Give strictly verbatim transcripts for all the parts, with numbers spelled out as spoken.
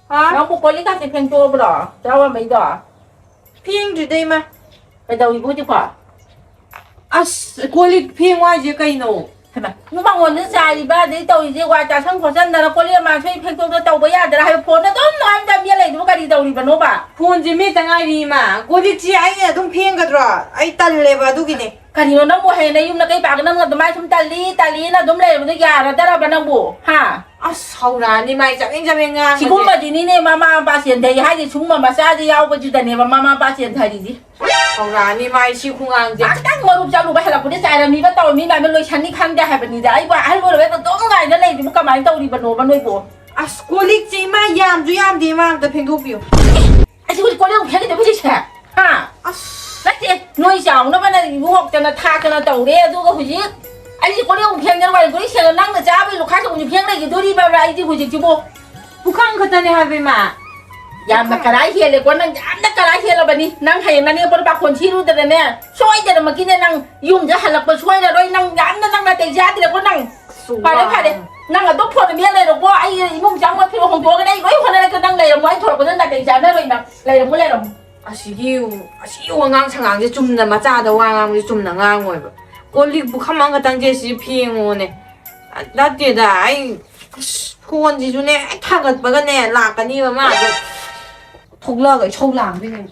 ꯍꯥ? ꯅꯪꯕꯨ ꯀꯣꯜ ꯂꯤꯛ ꯀꯥꯁꯦ ꯐꯦꯡꯗꯣꯛꯑꯕ꯭ꯔꯣ? ꯆꯥꯎꯔꯝꯕꯩꯗꯣ? ꯐꯦꯡꯗ꯭ꯔꯤꯗ, ꯏꯃꯥ꯫ ꯀꯩꯗꯧꯔꯤꯕ ꯍꯧꯖꯤꯛꯐꯥꯎ? ꯑꯁ, ꯀꯣꯜ ꯂꯤꯛ ꯐꯦꯡꯉꯨ ꯍꯥꯏꯁꯦ ꯀꯩꯅꯣ? ꯍꯩꯃꯥ, ꯃꯉꯣꯟꯗ ꯆꯥꯏꯔꯤꯕ, ꯑꯗꯩ ꯇꯧꯔꯤꯁꯦ, ꯋꯥꯏ ꯇꯥꯁꯟ ꯈꯣꯠꯆꯟꯗꯅ ꯀꯣꯜ ꯂꯤꯛ ꯑꯃꯥꯡ ꯁꯣꯏ ꯐꯦꯡꯗꯣꯛꯇ ꯇꯧꯕ ꯌꯥꯗ꯭ꯔꯥ ꯍꯥꯏꯕ? ꯐꯣꯟꯗ ꯑꯗꯨꯝ ꯅꯨꯡꯉꯥꯏꯅ ꯃꯦꯠ ꯂꯩꯗꯨꯕꯨ ꯀꯔꯤ ꯇꯧꯔꯤꯕꯅꯣꯕ? ꯐꯣꯟꯁꯦ ꯃꯦꯠꯇ ꯉꯥꯏꯔꯤ, ꯏꯃꯥ꯫ ꯀꯣꯜ ꯂꯤꯛꯁꯤ ꯑꯩꯅ ꯑꯗꯨꯝ ꯐꯦꯡꯒꯗ꯭ꯔꯣ? ꯑꯩ ꯇꯜꯂꯦꯕ, ꯑꯗꯨꯒꯤꯅꯦ꯫ ꯀꯔꯤꯅꯣ ꯅꯪꯕꯨ ꯍꯌꯦꯡ ꯅꯌꯨꯝꯗ ꯀꯩ ꯄꯥꯛꯒ ꯅꯪꯅ ꯑꯗꯨꯃꯥꯏꯅ ꯁꯨꯝ ꯇꯜꯂꯤ, ꯇꯜꯂꯤꯅ ꯑꯗꯨꯝ ꯂꯩꯔꯕꯗꯣ ꯌꯥꯔꯗ꯭ꯔꯕ ꯅꯪꯕꯨ? ꯍꯥ? ꯑꯁ, ꯍꯧꯔꯛꯑꯅꯤ, ꯃꯥꯏ ꯆꯕꯦꯡ ꯆꯕꯦꯡ ꯉꯥꯡꯕꯁꯦ꯫ ꯁꯤꯒꯨꯝꯕꯗꯤꯅꯤꯅꯦ ꯃꯃꯥ ꯃꯄꯥ ꯆꯦꯟꯊꯩ ꯍꯥꯏꯁꯦ, ꯁꯤꯒꯨꯝꯕ ꯃꯆꯥꯁꯦ ꯌꯥꯎꯕꯁꯤꯗꯅꯦꯕ ꯃꯃꯥ ꯃꯄꯥ ꯆꯦꯟꯊꯔꯤꯁꯤ꯫ ꯍꯧꯔꯛꯑꯅꯤ, ꯃꯥꯏ ꯁꯤ ꯈꯨꯉꯥꯡꯁꯦ꯫ ꯉꯥꯏꯍꯥꯛꯇꯪ ꯃꯔꯨꯞ ꯆꯠꯂꯨꯕ ꯍꯜꯂꯛꯄꯗ ꯆꯥꯏꯔꯝꯃꯤꯕ ꯇꯧꯔꯝꯃꯤ ꯃꯌꯥꯝꯗꯣ ꯂꯣꯏꯁꯟꯅꯤ ꯈꯪꯗꯦ ꯍꯥꯏꯕꯅꯤꯗ꯫ ꯑꯩꯕꯨ ꯑꯍꯜ ꯑꯣꯏꯔꯒ ꯑꯗꯨꯝ ꯉꯥꯏꯅ ꯂꯩꯔꯤꯕꯨ ꯀꯃꯥꯏꯅ ꯇꯧꯔꯤꯕꯅꯣꯕ ꯅꯣꯏꯕꯨ? ꯑꯁ, ꯀꯣꯜ ꯂꯤꯛꯁꯦ, ꯏꯃꯥ, ꯌꯥꯝꯁꯨ ꯌꯥꯝꯗꯦ, ꯏꯃꯥ, ꯑꯝꯇ ꯐꯦꯡꯗꯣꯛꯄꯤꯌꯨ꯫ ꯑꯁꯤ ꯍꯧꯖꯤꯛ ꯀꯣꯜ ꯂꯤꯛ ꯑꯃꯨꯛ ꯐꯦꯡꯒꯗꯕ ꯍꯧꯖꯤꯛꯁꯦ? ꯍꯥ? ꯑꯁ꯫ ꯅꯠꯇꯦ, ꯅꯣꯏ ꯆꯥꯎꯅꯕꯅ ꯌꯣꯛꯇꯅ ꯊꯥꯛꯇꯅ ꯇꯧꯔꯦ, ꯑꯗꯨꯒ ꯍꯧꯖꯤꯛ ꯑꯩꯁꯦ ꯀꯣꯜ ꯂꯤꯛ ꯑꯃꯨꯛ ꯐꯦꯡꯗꯅ ꯋꯥꯏ ꯒꯨꯔꯤ ꯁꯦꯡꯅ ꯅꯪꯅ ꯆꯥꯕꯒꯤ ꯂꯨꯈꯥꯛꯁꯦ ꯑꯃꯨꯛ ꯐꯦꯡ ꯂꯩꯈꯤꯗꯣꯔꯤꯕ꯭ꯔꯥ ꯑꯩꯗꯤ ꯍꯧꯖꯤꯛꯁꯤꯕꯨ? ꯄꯨꯈꯝ ꯈꯛꯇꯅꯦ ꯍꯥꯏꯕ, ꯏꯃꯥ꯫ ꯌꯥꯝꯅ ꯀꯔꯥꯏ ꯍꯦꯜꯂꯦꯀꯣ ꯅꯪ, ꯌꯥꯝꯅ ꯀꯔꯥꯏ ꯍꯦꯜꯂꯕꯅꯤ꯫ ꯅꯪ ꯍꯌꯦꯡ ꯅꯅꯦꯝꯄꯣꯛ ꯄꯥꯈꯣꯟ ꯁꯤꯔꯨꯗꯅꯅꯦ, ꯁꯣꯏꯗꯅꯃꯛꯀꯤꯅꯦ ꯅꯪ ꯌꯨꯝꯗ ꯍꯜꯂꯛꯄ ꯁꯣꯏꯔꯔꯣꯏ꯫ ꯅꯪ ꯌꯥꯝꯅ ꯅꯪ ꯅꯥꯇꯩ ꯆꯥꯗ꯭ꯔꯦꯀꯣ ꯅꯪ꯫ ꯑꯁ, ꯐꯔꯦ, ꯋꯥ꯫ ꯐꯔꯦ꯫ ꯅꯪ ꯑꯗꯨꯝ ꯐꯣꯟꯗ ꯃꯦꯠ ꯂꯩꯔꯣꯀꯣ꯫ ꯑꯩ ꯏꯃꯨꯡ ꯆꯪꯕ ꯐꯤꯔꯣꯜ ꯍꯣꯡꯗꯣꯛꯑꯒꯅꯦ ꯑꯩ ꯂꯣꯏ ꯍꯣꯠꯅꯔꯛꯀꯦ꯫ ꯅꯪ ꯂꯩꯔꯝꯃꯣ, ꯑꯩ ꯊꯣꯔꯛꯄꯗ ꯅꯥꯇꯩ ꯆꯥꯅꯔꯣꯏ ꯅꯪ꯫ ꯂꯩꯔꯝꯃꯣ, ꯂꯩꯔꯝꯃꯣ꯫ ꯑꯁꯤꯒꯤ, ꯑꯁꯤꯒꯤ ꯋꯥꯉꯥꯡ ꯁꯉꯥꯡꯁꯦ ꯆꯨꯝꯅ ꯃꯆꯥꯗ ꯋꯥ ꯉꯥꯡꯕꯁꯦ ꯆꯨꯝꯅ ꯉꯥꯡꯉꯣꯏꯕ꯫ ꯀꯣꯜ ꯂꯤꯛ ꯄꯨꯈꯝ ꯑꯃꯈꯛꯇꯪꯁꯦ ꯁꯤ ꯐꯦꯡꯉꯣꯅꯦ꯫ ꯅꯠꯇꯦꯗ, ꯑꯩ, ꯑꯁ, ꯐꯣꯟꯁꯤꯁꯨꯅꯦ ꯍꯦꯛ ꯊꯥꯡꯒꯠꯄꯒꯅꯦ ꯂꯥꯛꯀꯅꯤꯕ ꯃꯥ ꯑꯗꯨꯝ ꯊꯣꯛꯂꯛꯑꯒ ꯏꯁꯧ ꯂꯥꯡꯗꯣꯏꯅꯦ꯫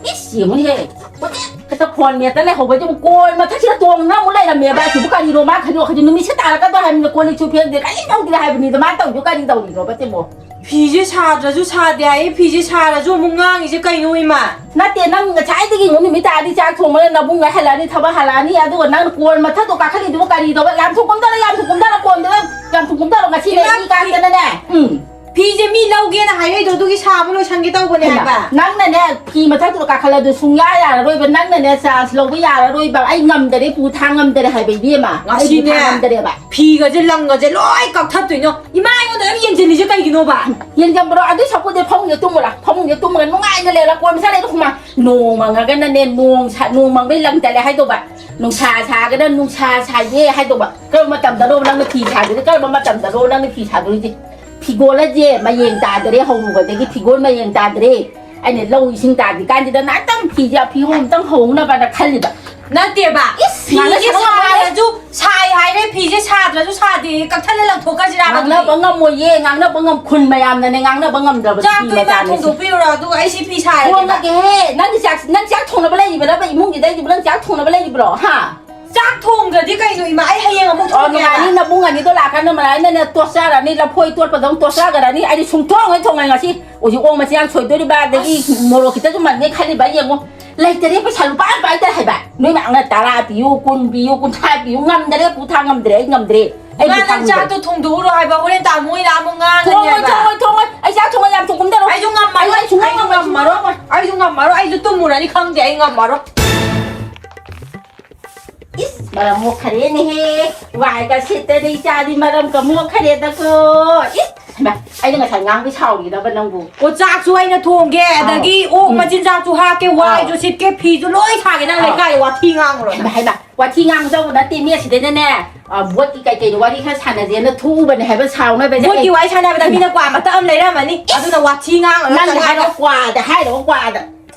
ꯏꯁ, ꯌꯦꯡꯉꯨꯅꯦꯍꯦ꯫ ꯀꯣꯏꯆꯠ ꯈꯛꯇ ꯐꯣꯟ ꯃꯦꯠꯇ ꯂꯩꯍꯧꯕꯁꯤꯕꯨ ꯀꯣꯏ ꯃꯊꯛꯁꯤꯗ ꯇꯣꯡꯗꯅ ꯑꯃꯨꯛ ꯂꯩꯔꯝꯃꯦꯕ꯫ ꯑꯁꯤꯕꯨ ꯀꯔꯤꯅꯣ ꯃꯥ ꯈꯟꯗꯣꯛ ꯈꯟꯗꯣꯛ ꯅꯨꯃꯤꯠꯁꯦ ꯇꯥꯔꯛꯀꯗꯧ ꯍꯥꯏꯕꯅꯤꯅ ꯀꯣꯜ ꯂꯤꯛꯁꯨ ꯐꯦꯡꯗꯦ, ꯀꯔꯤꯝ ꯇꯧꯗꯦ ꯍꯥꯏꯕꯅꯤꯗ꯫ ꯃꯥ ꯇꯧꯔꯤꯗꯣ ꯀꯔꯤ ꯇꯧꯔꯤꯅꯣꯕ ꯁꯤꯕꯣ? ꯐꯤꯁꯦ ꯁꯥꯗ꯭ꯔꯁꯨ ꯁꯥꯗꯦ ꯍꯥꯏꯌꯦ, ꯐꯤꯁꯦ ꯁꯥꯔꯁꯨ ꯑꯃꯨꯛ ꯉꯥꯡꯉꯤꯁꯦ ꯀꯩꯅꯣ, ꯏꯃꯥ? ꯅꯠꯇꯦ, ꯅꯪ ꯉꯁꯥꯏꯗꯒꯤ ꯌꯦꯡꯉꯨ, ꯅꯨꯃꯤꯠ ꯇꯥꯔꯗꯤ ꯆꯥꯛ ꯊꯣꯡꯕꯅ ꯅꯕꯨꯡ ꯉꯥꯏꯍꯜꯂꯛꯑꯅꯤ, ꯊꯕꯛ ꯍꯜꯂꯛꯑꯅꯤ, ꯑꯗꯨꯒ ꯅꯪ ꯀꯣꯟ ꯃꯊꯛꯇꯣ ꯀꯥꯈꯠꯂꯤꯗꯨꯕꯨ ꯀꯔꯤ ꯇꯧꯕ? ꯌꯥꯝ ꯊꯨ ꯀꯨꯝꯊꯔꯣ, ꯌꯥꯝ ꯊꯨ ꯀꯨꯝꯊꯔꯣ, ꯀꯣꯟꯗꯨꯗ ꯌꯥꯝ ꯊꯨ ꯀꯨꯝꯊꯔꯣ, ꯉꯁꯤꯅꯦ ꯏꯃꯥ, ꯃꯤ ꯀꯥꯡꯗꯅꯅꯦ꯫ ꯎꯝ꯫ ꯐꯤꯁꯦ ꯃꯤ ꯂꯧꯒꯦꯅ ꯍꯥꯏꯔꯛꯏꯗꯣ ꯑꯗꯨꯒꯤ ꯁꯥ- ꯁꯥꯕ ꯂꯣꯏꯁꯟꯒꯦ ꯇꯧꯕꯅꯦ ꯍꯥꯏꯕ꯫ ꯅꯪꯅꯅꯦ, ꯐꯤ ꯃꯊꯛꯇꯨꯗ ꯀꯥꯈꯠꯂꯗꯨ ꯁꯨꯡꯌꯥ ꯌꯥꯔꯔꯣꯏꯕ꯫ ꯅꯪꯅꯅꯦ, ꯆꯥꯟꯁ ꯂꯧꯕ ꯌꯥꯔꯔꯣꯏꯕ꯫ ꯑꯩ ꯉꯝꯗꯔꯦ, ꯄꯨ ꯊꯥꯡ ꯉꯝꯗꯔꯦ ꯍꯥꯏꯕ, ꯏꯕꯦꯝꯃ꯫ ꯑꯩ ꯄꯨ ꯉꯁꯤꯅꯦ, ꯊꯥꯡ ꯉꯝꯗꯔꯦꯕ꯫ ꯐꯤꯒꯁꯦ ꯂꯪꯒꯁꯦ ꯂꯣꯏ ꯀꯛꯊꯠꯇꯣꯏꯅꯣ꯫ ꯏꯃꯥ ꯑꯩꯉꯣꯟꯗ ꯑꯗꯨꯝ ꯌꯦꯡꯁꯤꯜꯂꯤꯁꯦ ꯀꯩꯒꯤꯅꯣꯕ? ꯌꯦꯡꯖꯟꯕ꯭ꯔꯣ? ꯑꯗꯨꯏ ꯁꯛꯄꯨꯗꯤ ꯐꯃꯨꯡꯗ ꯇꯨꯝꯃꯨꯔꯥ, ꯐꯃꯨꯡꯗ ꯇꯨꯝꯃꯒ ꯅꯨꯡꯉꯥꯏꯅ ꯂꯩꯔ ꯀꯣꯟ ꯃꯆꯥ ꯂꯩꯗ ꯍꯨꯃꯥꯡ꯫ ꯅꯣꯡ ꯃꯪꯉꯒꯅꯅꯦ, ꯅꯣꯡ ꯁꯥ-, ꯅꯣꯡ ꯃꯪꯕꯩ ꯂꯪ ꯆꯠꯂꯦ ꯍꯥꯏꯗꯧꯕ꯫ ꯅꯨꯡꯁꯥ ꯁꯥꯔꯒꯅ ꯅꯨꯡꯁꯥ ꯁꯥꯏꯌꯦ ꯍꯥꯏꯗꯧꯕ꯫ ꯀꯔꯝꯕ ꯃꯇꯝꯗꯅꯣ ꯅꯪꯅ ꯐꯤ ꯁꯥꯗꯣꯏꯁꯦ? ꯀꯔꯝꯕ ꯃꯇꯝꯗꯅꯣ ꯅꯪꯅ ꯐꯤ ꯁꯥꯗꯣꯏꯁꯦ? ꯐꯤꯒꯣꯜ ꯑꯁꯦ ꯃꯌꯦꯡ ꯇꯥꯗꯔꯦ, ꯍꯧꯔꯨꯕꯗꯒꯤ ꯐꯤꯒꯣꯜ ꯃꯌꯦꯡ ꯇꯥꯗ꯭ꯔꯦ꯫ ꯑꯩꯅ ꯂꯧ ꯏꯁꯤꯡ ꯇꯥꯗ꯭ꯔꯤꯀꯥꯟꯁꯤꯗ ꯉꯥꯛꯇꯪ ꯐꯤꯁꯦ, ꯐꯤꯍꯣꯝ ꯑꯝꯇꯪ ꯍꯧꯅꯕꯅ ꯈꯜꯂꯤꯕ꯫ ꯅꯠꯇꯦꯕ, ꯏꯁ, ꯐꯤꯁꯦ ꯉꯥꯡꯅ ꯁꯛꯅꯕ ꯁꯥꯔꯁꯨ ꯁꯥꯏ ꯍꯥꯏꯔꯦ, ꯐꯤꯁꯦ ꯁꯥꯗ꯭ꯔꯁꯨ ꯁꯥꯗꯦ, ꯀꯛꯊꯠꯂ ꯂꯪꯊꯣꯛꯈ꯭ꯔꯁꯤꯔꯥꯕ ꯑꯗꯨꯗꯤ? ꯉꯥꯡꯅꯕ ꯉꯝꯃꯣꯏꯌꯦ, ꯉꯥꯡꯅꯕ ꯉꯝ-, ꯈꯨꯟ ꯃꯌꯥꯝꯅꯅꯦ ꯉꯥꯡꯅꯕ ꯉꯝꯗ꯭ꯔꯕ ꯆꯥꯛꯇꯣ ꯅꯨꯄꯤ ꯏꯟꯖꯥꯡ ꯃꯆꯥꯅꯦ ꯁꯤ꯫ ꯊꯣꯡꯗꯣꯛꯄꯤꯔꯨꯔꯣ, ꯑꯗꯨꯒ ꯑꯩ ꯁꯤ ꯐꯤ ꯁꯥꯔꯒꯦꯕ꯫ ꯊꯣꯡꯉꯒꯦꯍꯦ, ꯅꯪꯗꯤ ꯆꯥꯛ, ꯅꯪ ꯆꯥꯛ ꯊꯣꯡꯅꯕ ꯂꯩꯔꯤꯕ꯭ꯔꯕ? ꯏꯃꯨꯡꯁꯤꯗ ꯅꯪ ꯆꯥꯛ ꯊꯣꯡꯅꯕ ꯂꯩꯔꯤꯕ꯭ꯔꯣ? ꯍꯥ? ꯆꯥꯛ ꯊꯣꯡꯗ꯭ꯔꯗꯤ ꯀꯩꯅꯣ, ꯏꯃꯥ? ꯑꯩ ꯍꯌꯦꯡ ꯑꯃꯨꯛ ꯑꯣ, ꯊꯣꯡꯒꯦ ꯍꯥꯏꯕ꯫ ꯅꯨꯡꯉꯥꯏꯅꯤ, ꯅꯕꯨꯡ ꯑꯅꯤꯗꯣ ꯂꯥꯛꯀꯥꯟꯗ ꯃꯔꯥꯏꯅꯅꯦ ꯇꯣꯠꯆꯔꯅꯤ, ꯂꯐꯣꯏ ꯇꯣꯠꯄꯗꯧꯅ ꯇꯣꯠꯆꯒ꯭ꯔꯅꯤ꯫ ꯑꯩꯗꯤ ꯁꯨꯡꯊꯣꯡ ꯍꯦꯛ ꯊꯣꯡꯉꯣꯏ ꯉꯁꯤ꯫ ꯍꯧꯖꯤꯛ ꯑꯣꯛ ꯃꯆꯤꯟꯖꯥꯛ ꯁꯣꯏꯗꯣꯔꯤꯕ, ꯑꯗꯒꯤ ꯑꯁ꯫ ꯃꯣꯔꯣꯛ ꯈꯤꯇꯁꯨ ꯃꯟꯒꯦ ꯈꯜꯂꯤꯕ, ꯌꯦꯡꯉꯣ꯫ ꯂꯩꯇꯔꯦ, ꯄꯩꯁꯥ ꯂꯨꯄꯥ ꯑꯃ ꯄꯥꯏꯗꯦ ꯍꯥꯏꯕ꯫ ꯅꯣꯏ ꯃꯌꯥꯝꯅ ꯇꯔꯥ ꯄꯤꯌꯨ, ꯀꯨꯟ ꯄꯤꯌꯨ, ꯀꯨꯟꯊ꯭ꯔꯥ ꯄꯤꯌꯨ, ꯉꯝꯗꯔꯦ, ꯄꯨ ꯊꯥꯡ ꯉꯝꯗ꯭ꯔꯦ, ꯑꯩ ꯉꯝꯗ꯭ꯔꯦ꯫ ꯑꯩ ꯏꯃꯥ, ꯄꯨ ꯊꯥꯡ ꯅꯪ ꯉꯝꯗ꯭ꯔꯦ꯫ ꯆꯥꯛꯇꯣ ꯊꯣꯡꯗꯣꯛꯎꯔꯣ ꯍꯥꯏꯕ, ꯍꯣꯔꯦꯟ ꯇꯥꯃꯣ ꯍꯣꯏ ꯂꯥꯛꯑ ꯑꯃꯨꯛ ꯉꯥꯡꯉꯅꯤ ꯊꯣꯡꯉꯣꯏ, ꯍꯥꯏꯕ꯫ ꯊꯣꯡꯉꯣꯏ, ꯊꯣꯡꯉꯣꯏ꯫ ꯑꯩ ꯆꯥꯛ ꯊꯣꯡꯉꯣꯏ, ꯌꯥꯝ ꯊꯣꯡ ꯀꯨꯝꯗꯔꯣ꯫ ꯑꯩꯁꯨ ꯉꯝꯃꯔꯣꯏ, ꯑꯩ ꯁꯨꯡꯉꯝ ꯑꯩꯁꯨ ꯉꯝꯃꯔꯣꯏ꯫ ꯉꯝꯃꯔꯣꯏ꯫ ꯑꯩꯁꯨ ꯉꯝꯃꯔꯣꯏ, ꯑꯩꯁꯨ ꯇꯨꯝꯃꯨꯔꯅꯤ, ꯈꯪꯗꯦ, ꯑꯩ ꯉꯝꯃꯔꯣꯏ꯫ ꯏꯁ, ꯃꯔꯝ ꯃꯣꯛꯈꯔꯦꯅꯦꯍꯦ꯫ ꯋꯥꯏꯒ ꯁꯤꯠꯇꯅ ꯏꯆꯥꯗꯤ ꯃꯔꯝꯒ ꯃꯣꯛꯈꯔꯦꯗꯀꯣ꯫ ꯏꯁ, ꯍꯩꯃꯥ, ꯑꯩꯅ ꯉꯁꯥꯏ ꯉꯥꯡꯕꯩ ꯁꯥꯎꯔꯤꯔꯕ ꯅꯪꯕꯨ? ꯑꯣ, ꯆꯥꯛꯁꯨ ꯑꯩꯅ ꯊꯣꯡꯒꯦ, ꯑꯥꯎ꯫ ꯑꯗꯒꯤ ꯑꯣꯛ ꯎꯝ꯫ ꯃꯆꯤꯟꯖꯥꯛꯁꯨ ꯍꯥꯞꯀꯦ, ꯑꯥꯎ꯫ ꯋꯥꯏꯁꯨ ꯁꯤꯠꯀꯦ, ꯐꯤꯁꯨ ꯂꯣꯏ ꯁꯥꯒꯦ, ꯅꯪ ꯑꯥꯎ꯫ ꯂꯩꯀꯥꯏꯗ ꯋꯥꯊꯤ ꯉꯥꯡꯉꯨꯔꯣ ꯍꯩꯃꯥ, ꯅꯪ꯫ ꯍꯩꯃꯥ, ꯋꯥꯊꯤ ꯉꯥꯡꯖꯧꯕ ꯅꯠꯇꯦ, ꯃꯤ ꯑꯁꯤꯗꯩꯗꯅꯦ, ꯑ, ꯚꯣꯠꯀꯤ ꯀꯩ ꯀꯩꯅꯣ ꯋꯥꯔꯤ ꯈꯔ ꯁꯥꯟꯅꯁꯦꯅ ꯊꯣꯛꯎꯕꯅꯦ ꯍꯥꯏꯕ, ꯁꯥꯎꯅꯕꯁꯦ ꯚꯣꯠꯀꯤ ꯑꯩ ꯋꯥꯔꯤ ꯁꯥꯟꯅꯕꯗ ꯃꯤꯅ ꯀ꯭ꯋꯥ ꯃꯇꯞ ꯑꯃ ꯂꯩꯔꯝꯃꯅꯤ, ꯑꯗꯨꯅ ꯋꯥꯊꯤ ꯉꯥꯡꯉꯒ ꯅꯪꯅ ꯆꯪꯉꯛꯑꯅꯨ꯫ ꯍꯥꯏꯔꯣ ꯀ꯭ꯋꯥꯗ, ꯍꯥꯏꯔꯣ ꯀ꯭ꯋꯥꯗ꯫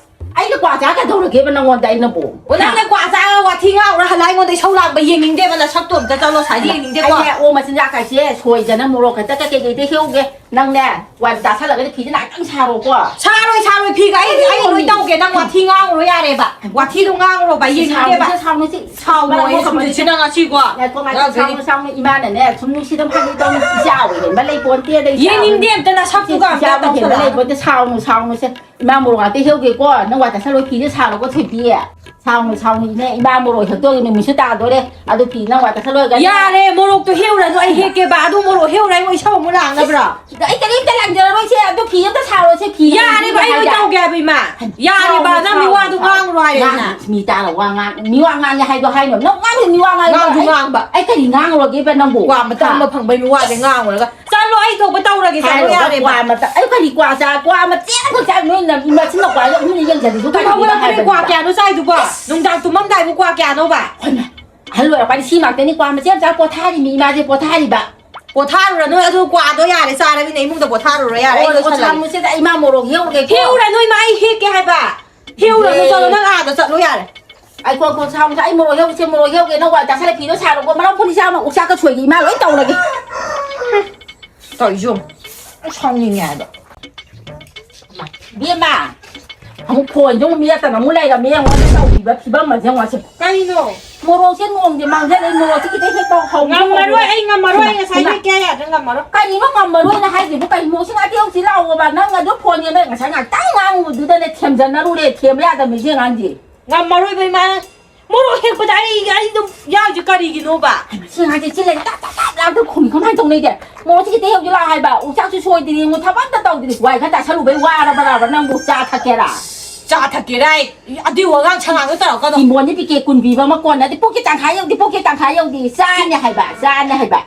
ꯑꯩꯅ ꯀ꯭ꯋꯥ ꯆꯥ ꯀꯩꯗꯧꯔꯒꯦꯕ ꯅꯪꯉꯣꯟꯗ ꯑꯩꯅꯕꯨ? ꯑꯣ, ꯅꯪꯅ ꯀ꯭ꯋꯥ ꯆꯥꯔꯒ ꯋꯥꯊꯤ ꯉꯥꯡꯉꯨꯔ ꯍꯜꯂꯛꯑ ꯑꯩꯉꯣꯟꯗ ꯏꯁꯧ ꯂꯥꯡꯕ ꯌꯦꯡꯅꯤꯡꯗꯦꯕ, ꯅꯁꯛꯇꯣ ꯑꯝꯇ ꯆꯠꯂꯣ, ꯁ꯭ꯋꯥꯏꯗ ꯌꯦꯡꯅꯤꯡꯗꯦꯀꯣ꯫ ꯑꯩꯅꯦ ꯑꯣꯛ ꯃꯆꯤꯟꯖꯥꯛ ꯀꯥꯏꯁꯦ ꯁꯣꯏꯗꯅ ꯃꯣꯔꯣꯛ ꯈꯛꯇ ꯀꯩꯀꯩ ꯀꯩꯗꯩ ꯍꯦꯛꯎꯒꯦ꯫ ꯅꯪꯅꯦ ꯋꯥꯏ ꯆꯥꯁꯜꯂꯒꯗꯤ ꯐꯤꯁꯦ ꯉꯥꯏꯍꯥꯛꯇꯪ ꯁꯥꯔꯣꯀꯣ꯫ ꯁꯥꯔꯣꯏ, ꯁꯥꯔꯣꯏ, ꯐꯤꯒ ꯑꯩ, ꯑꯩ ꯂꯣꯏ ꯇꯧꯒꯦ꯫ ꯅꯪ ꯋꯥꯊꯤ ꯉꯥꯡꯉꯨꯔꯣ ꯌꯥꯔꯦꯕ꯫ ꯋꯥꯊꯤꯗꯣ ꯉꯥꯡꯉꯨꯔꯣꯕ, ꯌꯦꯡꯅꯤꯡꯗꯦꯕ꯫ ꯁꯥꯎꯅꯨꯁꯦ, ꯁꯥꯎꯅꯨꯁꯦ꯫ ꯁꯥꯎꯔꯣꯏ, ꯃꯔꯝ ꯁꯨꯝ ꯃꯣꯛꯀꯅꯨꯁꯦ꯫ ꯁꯤꯅ ꯉꯁꯤꯀꯣ꯫ ꯉꯥꯏꯈꯣ, ꯉꯥꯏꯈꯣ, ꯅꯠꯇ꯭ꯔꯗꯤ ꯁꯥꯎꯅꯨ, ꯁꯥꯎꯅꯨ꯫ ꯏꯃꯥꯅꯅꯦ ꯁꯨꯝ ꯅꯨꯡꯁꯤꯗ ꯐꯥꯒꯤ ꯇꯧꯅꯤ꯫ ꯏꯆꯥ ꯑꯣꯏꯍꯦꯟꯕ ꯂꯩ ꯄꯣꯟꯇꯦ, ꯑꯗꯩ ꯏꯆꯥ ꯌꯦꯡꯅꯤꯡꯗꯦ ꯑꯣꯏꯍꯦꯟꯕ ꯑꯝꯇ ꯅꯁꯛꯇꯨꯒ ꯏꯆꯥ ꯑꯝꯇ ꯑꯣꯏꯍꯦꯟꯕ ꯇꯧꯁꯜꯂꯛꯑꯅꯨ꯫ ꯂꯩ ꯄꯣꯟꯇꯦ꯫ ꯁꯥꯎꯅꯨ, ꯁꯥꯎꯅꯨꯁꯦ꯫ ꯏꯃꯥ ꯃꯣꯔꯣꯛ ꯉꯥꯛꯇ ꯍꯦꯛꯎꯒꯦꯀꯣ꯫ ꯅꯪ ꯋꯥꯏ ꯆꯥꯁꯜꯂꯣ, ꯐꯤꯁꯦ ꯁꯥꯔꯣꯀꯣ, ꯊꯣꯏꯕꯤ꯫ ꯁꯥꯎꯅꯨ, ꯁꯥꯎꯅꯨ, ꯏꯅꯦ, ꯏꯃꯥ ꯃꯣꯔꯣꯛ ꯍꯦꯛꯇꯣꯛꯑꯒ ꯅꯨꯃꯤꯠꯁꯨ ꯇꯥꯗꯣꯔꯦ꯫ ꯑꯗꯨ ꯐꯤ ꯅꯪ ꯋꯥꯏ ꯇꯩꯁꯜꯂꯣꯏꯔꯒ ꯌꯥꯔꯦ, ꯃꯣꯔꯣꯛꯇꯣ ꯍꯦꯛꯎꯔꯅꯨ, ꯑꯩ ꯍꯦꯛꯀꯦꯕ꯫ ꯑꯗꯨ ꯃꯣꯔꯣꯛ ꯍꯦꯛꯎꯔ ꯑꯩꯉꯣꯟꯗ ꯏꯁꯧ ꯑꯃꯨꯛ ꯂꯥꯡꯅꯕ꯭ꯔꯣ? ꯑꯩ ꯀꯔꯤꯝꯇ ꯂꯥꯡꯖꯔꯔꯣꯏꯁꯦ꯫ ꯑꯗꯨ ꯐꯤ ꯑꯝꯇ ꯁꯥꯔꯣꯁꯦ, ꯐꯤ ꯑꯝꯇ ꯌꯥꯔꯦꯕ, ꯁꯨꯒꯦ ꯑꯩ ꯂꯣꯏ ꯍꯥꯏꯕ꯫ ꯇꯧꯒꯦ ꯍꯥꯏꯕ, ꯏꯃꯥ꯫ ꯌꯥꯔꯦꯕ, ꯁꯥꯎꯅꯨ, ꯅꯪ ꯃꯤ ꯁꯥꯎꯅꯨ, ꯋꯥꯗꯣ ꯁꯥꯎꯅꯨ꯫ ꯉꯥꯡꯉꯨꯔꯣ ꯍꯥꯏꯔꯦ, ꯉꯥꯡ-, ꯏꯃꯥ꯫ ꯃꯤ ꯇꯥꯔ ꯋꯥ ꯉꯥꯡ-, ꯃꯤ ꯋꯥ ꯉꯥꯡꯉꯦ ꯍꯥꯏꯗꯣ ꯍꯥꯏꯅꯣ꯫ ꯅꯪ ꯉꯥꯡꯉꯤ ꯃꯤ ꯋꯥ ꯉꯥꯡꯉꯦ ꯉꯥꯡꯁꯨ ꯍꯥꯏꯗꯣ꯫ ꯉꯥꯡꯕ꯫ ꯑꯩ ꯀꯔꯤ ꯉꯥꯡꯉꯨꯔꯒꯦꯕ ꯅꯪꯕꯨ? ꯋꯥ ꯃꯇꯝ ꯑꯃ ꯐꯪꯕꯩ ꯃꯤ ꯋꯥꯁꯦ ꯉꯥꯡꯉꯨꯔꯒ꯫ ꯆꯠꯂꯣ, ꯑꯩ ꯊꯣꯛꯄ ꯇꯧꯔꯒꯦ, ꯆꯠꯂꯣ, ꯍꯥꯏꯔꯨꯔꯒ ꯌꯥꯔꯦꯕ꯫ ꯀ꯭ꯋꯥ ꯃꯇ-, ꯑꯩ ꯀꯔꯤ ꯀ꯭ꯋꯥ ꯆꯥ-, ꯀ꯭ꯋꯥ ꯃꯆꯦꯠ ꯑꯃꯈꯛ ꯆꯥ-, ꯅꯣꯏꯅ ꯃꯆꯤꯟ ꯃꯀ꯭ꯋꯥꯗꯣ ꯑꯗꯨꯝ ꯌꯦꯡꯖꯜꯂꯤꯗꯣ ꯀꯩꯒꯤꯅꯣ ꯍꯥꯏꯕꯅꯤꯗ? ꯀ꯭ꯋꯥ ꯀꯌꯥꯅꯣ ꯆꯥꯏꯗꯨꯕꯣ? ꯅꯨꯡꯗꯥꯡ ꯇꯨꯝꯃꯝꯗꯥꯏꯕꯨ ꯀ꯭ꯋꯥ ꯀꯌꯥꯅꯣꯕ? ꯍꯣꯏꯃ, ꯑꯍꯜ ꯑꯣꯏꯔꯛꯄꯅꯤ ꯁꯤ ꯉꯥꯛꯇꯅꯤ, ꯀ꯭ꯋꯥ ꯃꯆꯦꯠ ꯑꯃ ꯆꯥ ꯄꯣꯊꯥꯔꯤꯃꯤ, ꯏꯃꯥꯁꯦ ꯄꯣꯊꯥꯔꯤꯕ꯫ ꯄꯣꯊꯥꯔꯨꯔꯅꯨ, ꯑꯗꯨ ꯀ꯭ꯋꯥꯗꯣ ꯌꯥꯔꯦ, ꯆꯥꯔꯕꯅꯤꯅ ꯏꯃꯨꯡꯗ ꯄꯣꯊꯥꯔꯨꯔꯣ, ꯌꯥꯔꯦ, ꯑꯩ ꯑꯣ, ꯑꯣ, ꯂꯣꯏꯁꯜꯂꯒꯦ꯫ ꯁꯥꯃꯨꯁꯦ, ꯏꯃꯥ ꯃꯣꯔꯣꯛ ꯍꯦꯛꯎꯔꯒꯦꯀꯣ꯫ ꯍꯦꯛꯎꯔꯅꯨ, ꯏꯃꯥ, ꯑꯩ ꯍꯦꯛꯀꯦ ꯍꯥꯏꯕ꯫ ꯍꯦꯛꯎꯔꯅꯨ, ꯍꯦ꯫ ꯆꯠꯂꯣ, ꯅꯪ ꯑꯥꯗ ꯆꯠꯂꯣ, ꯌꯥꯔꯦ꯫ ꯑꯩ ꯀꯣ-, ꯀꯣ-, ꯁꯥꯃꯨꯁꯦ, ꯑꯩ ꯃꯣꯔꯣꯛ ꯍꯦꯛꯎꯁꯦ, ꯃꯣꯔꯣꯛ ꯍꯦꯛꯎꯒꯦ, ꯅꯪ ꯋꯥꯏ ꯆꯥꯁꯜꯂꯦ, ꯐꯤꯗꯣ ꯁꯥꯔꯣꯀꯣ, ꯃꯔꯝ ꯐꯨꯔꯤ ꯆꯥꯝꯃ, ꯎꯛꯆꯥꯛꯀ ꯁꯣꯏꯒꯦ, ꯏꯃꯥ ꯂꯣꯏ ꯇꯧꯔꯒꯦ꯫ ꯇꯧꯔꯤꯁꯨ ꯌꯦꯡꯉꯨ꯫ ꯁꯥꯎꯅꯤꯡꯉꯦ ꯍꯥꯏꯕ꯫ ꯏꯕꯦꯝꯃ, ꯑꯃꯨꯛ ꯐꯣꯟꯁꯦ ꯑꯃꯨꯛ ꯃꯦꯠꯇꯅ ꯑꯃꯨꯛ ꯂꯩꯔꯝꯃꯦ, ꯌꯦꯡꯉꯣ, ꯑꯗꯨ ꯇꯧꯔꯤꯕ ꯐꯤꯕꯝ ꯑꯃ ꯌꯦꯡꯉꯣ ꯁꯦ꯫ ꯀꯩꯅꯣ? ꯃꯣꯔꯣꯛꯁꯦ ꯅꯣꯡꯁꯦ ꯃꯥꯡꯖꯜꯂꯛꯑꯦ, ꯃꯣꯔꯣꯛꯁꯦ ꯈꯤꯇꯪ ꯍꯦꯛ ꯇꯧ ꯍꯧ-, ꯉꯝꯃꯔꯣꯏ, ꯑꯩ ꯉꯝꯃꯔꯣꯏ, ꯏꯃꯥ, ꯉꯁꯥꯏ ꯏꯃꯥ꯫ ꯍꯦꯛꯀꯦ ꯌꯥꯗ꯭ꯔꯦ, ꯉꯝꯃꯔꯣꯏ꯫ ꯀꯔꯤꯅꯣ ꯉꯝꯃꯔꯣꯏꯅ ꯍꯥꯏꯁꯤꯕꯨ? ꯀꯩ ꯃꯣꯔꯣꯛꯁꯦ ꯉꯥꯛꯇ ꯌꯧꯁꯤ ꯂꯥꯛꯑꯣꯕ, ꯅꯪ ꯑꯗꯨ ꯐꯣꯟ ꯌꯦꯡꯉ ꯉꯁꯥꯏ ꯉꯥꯛꯇꯪ ꯉꯥꯡꯉꯨꯕꯗꯨꯗꯅꯦ ꯊꯦꯝꯖꯟꯅꯔꯨꯔꯦ, ꯊꯦꯝꯕ ꯌꯥꯗꯕ ꯃꯤꯁꯦ ꯉꯥꯡꯗꯦ꯫ ꯉꯝꯃꯔꯣꯏꯕ ꯏꯃꯥ, ꯃꯣꯔꯣꯛ ꯍꯦꯛꯄꯗ ꯑꯩ, ꯑꯩ ꯑꯗꯨꯝ ꯌꯥꯎꯔꯤꯁꯦ ꯀꯔꯤꯒꯤꯅꯣꯕ? ꯁꯤ ꯑꯉꯥꯡꯁꯦ ꯆꯤꯜ ꯂꯩꯔꯦ, ꯇꯥꯞ ꯇꯥꯞ ꯇꯥꯞ ꯂꯥꯞꯇ ꯈꯨꯝꯃꯤ ꯀꯃꯥꯏꯅ ꯇꯧꯅꯤꯒꯦ? ꯃꯣꯔꯣꯛꯁꯤ ꯈꯤꯇ ꯍꯦꯛꯎꯁꯤ ꯂꯥꯛꯑꯣ ꯍꯥꯏꯕ, ꯎꯆꯥꯛꯁꯨ ꯁꯣꯏꯗ꯭ꯔꯤ, ꯌꯦꯡꯉꯨ, ꯊꯕꯛ ꯑꯝꯇ ꯇꯧꯗ꯭ꯔꯤ, ꯋꯥꯏ ꯈꯔ ꯇꯥꯁꯜꯂꯨꯕꯩ ꯋꯥꯔꯕ꯭ꯔꯕ ꯅꯪꯕꯨ? ꯆꯥ ꯊꯛꯀꯦꯔꯥ? ꯆꯥ ꯊꯛꯀꯦꯔꯥ? ꯑꯩ ꯑꯗꯨꯏ ꯋꯥꯉꯥꯡ ꯁꯉꯥꯡꯗꯣ ꯇꯧꯔꯛꯀꯅꯣ꯫ ꯀꯤꯝꯕꯣꯟꯗꯤ ꯄꯤꯀꯦꯠ ꯀꯨꯟ ꯄꯤꯕ ꯑꯃ ꯀꯣꯟꯅꯗꯤ ꯄꯨꯛꯀꯤ ꯇꯪꯈꯥꯏ ꯌꯧꯗꯤ, ꯄꯨꯛꯀꯤ ꯇꯪꯈꯥꯏ ꯌꯧꯗꯤ, ꯆꯥꯅꯤ ꯍꯥꯏꯕ, ꯆꯥꯅꯤ ꯍꯥꯏꯕ꯫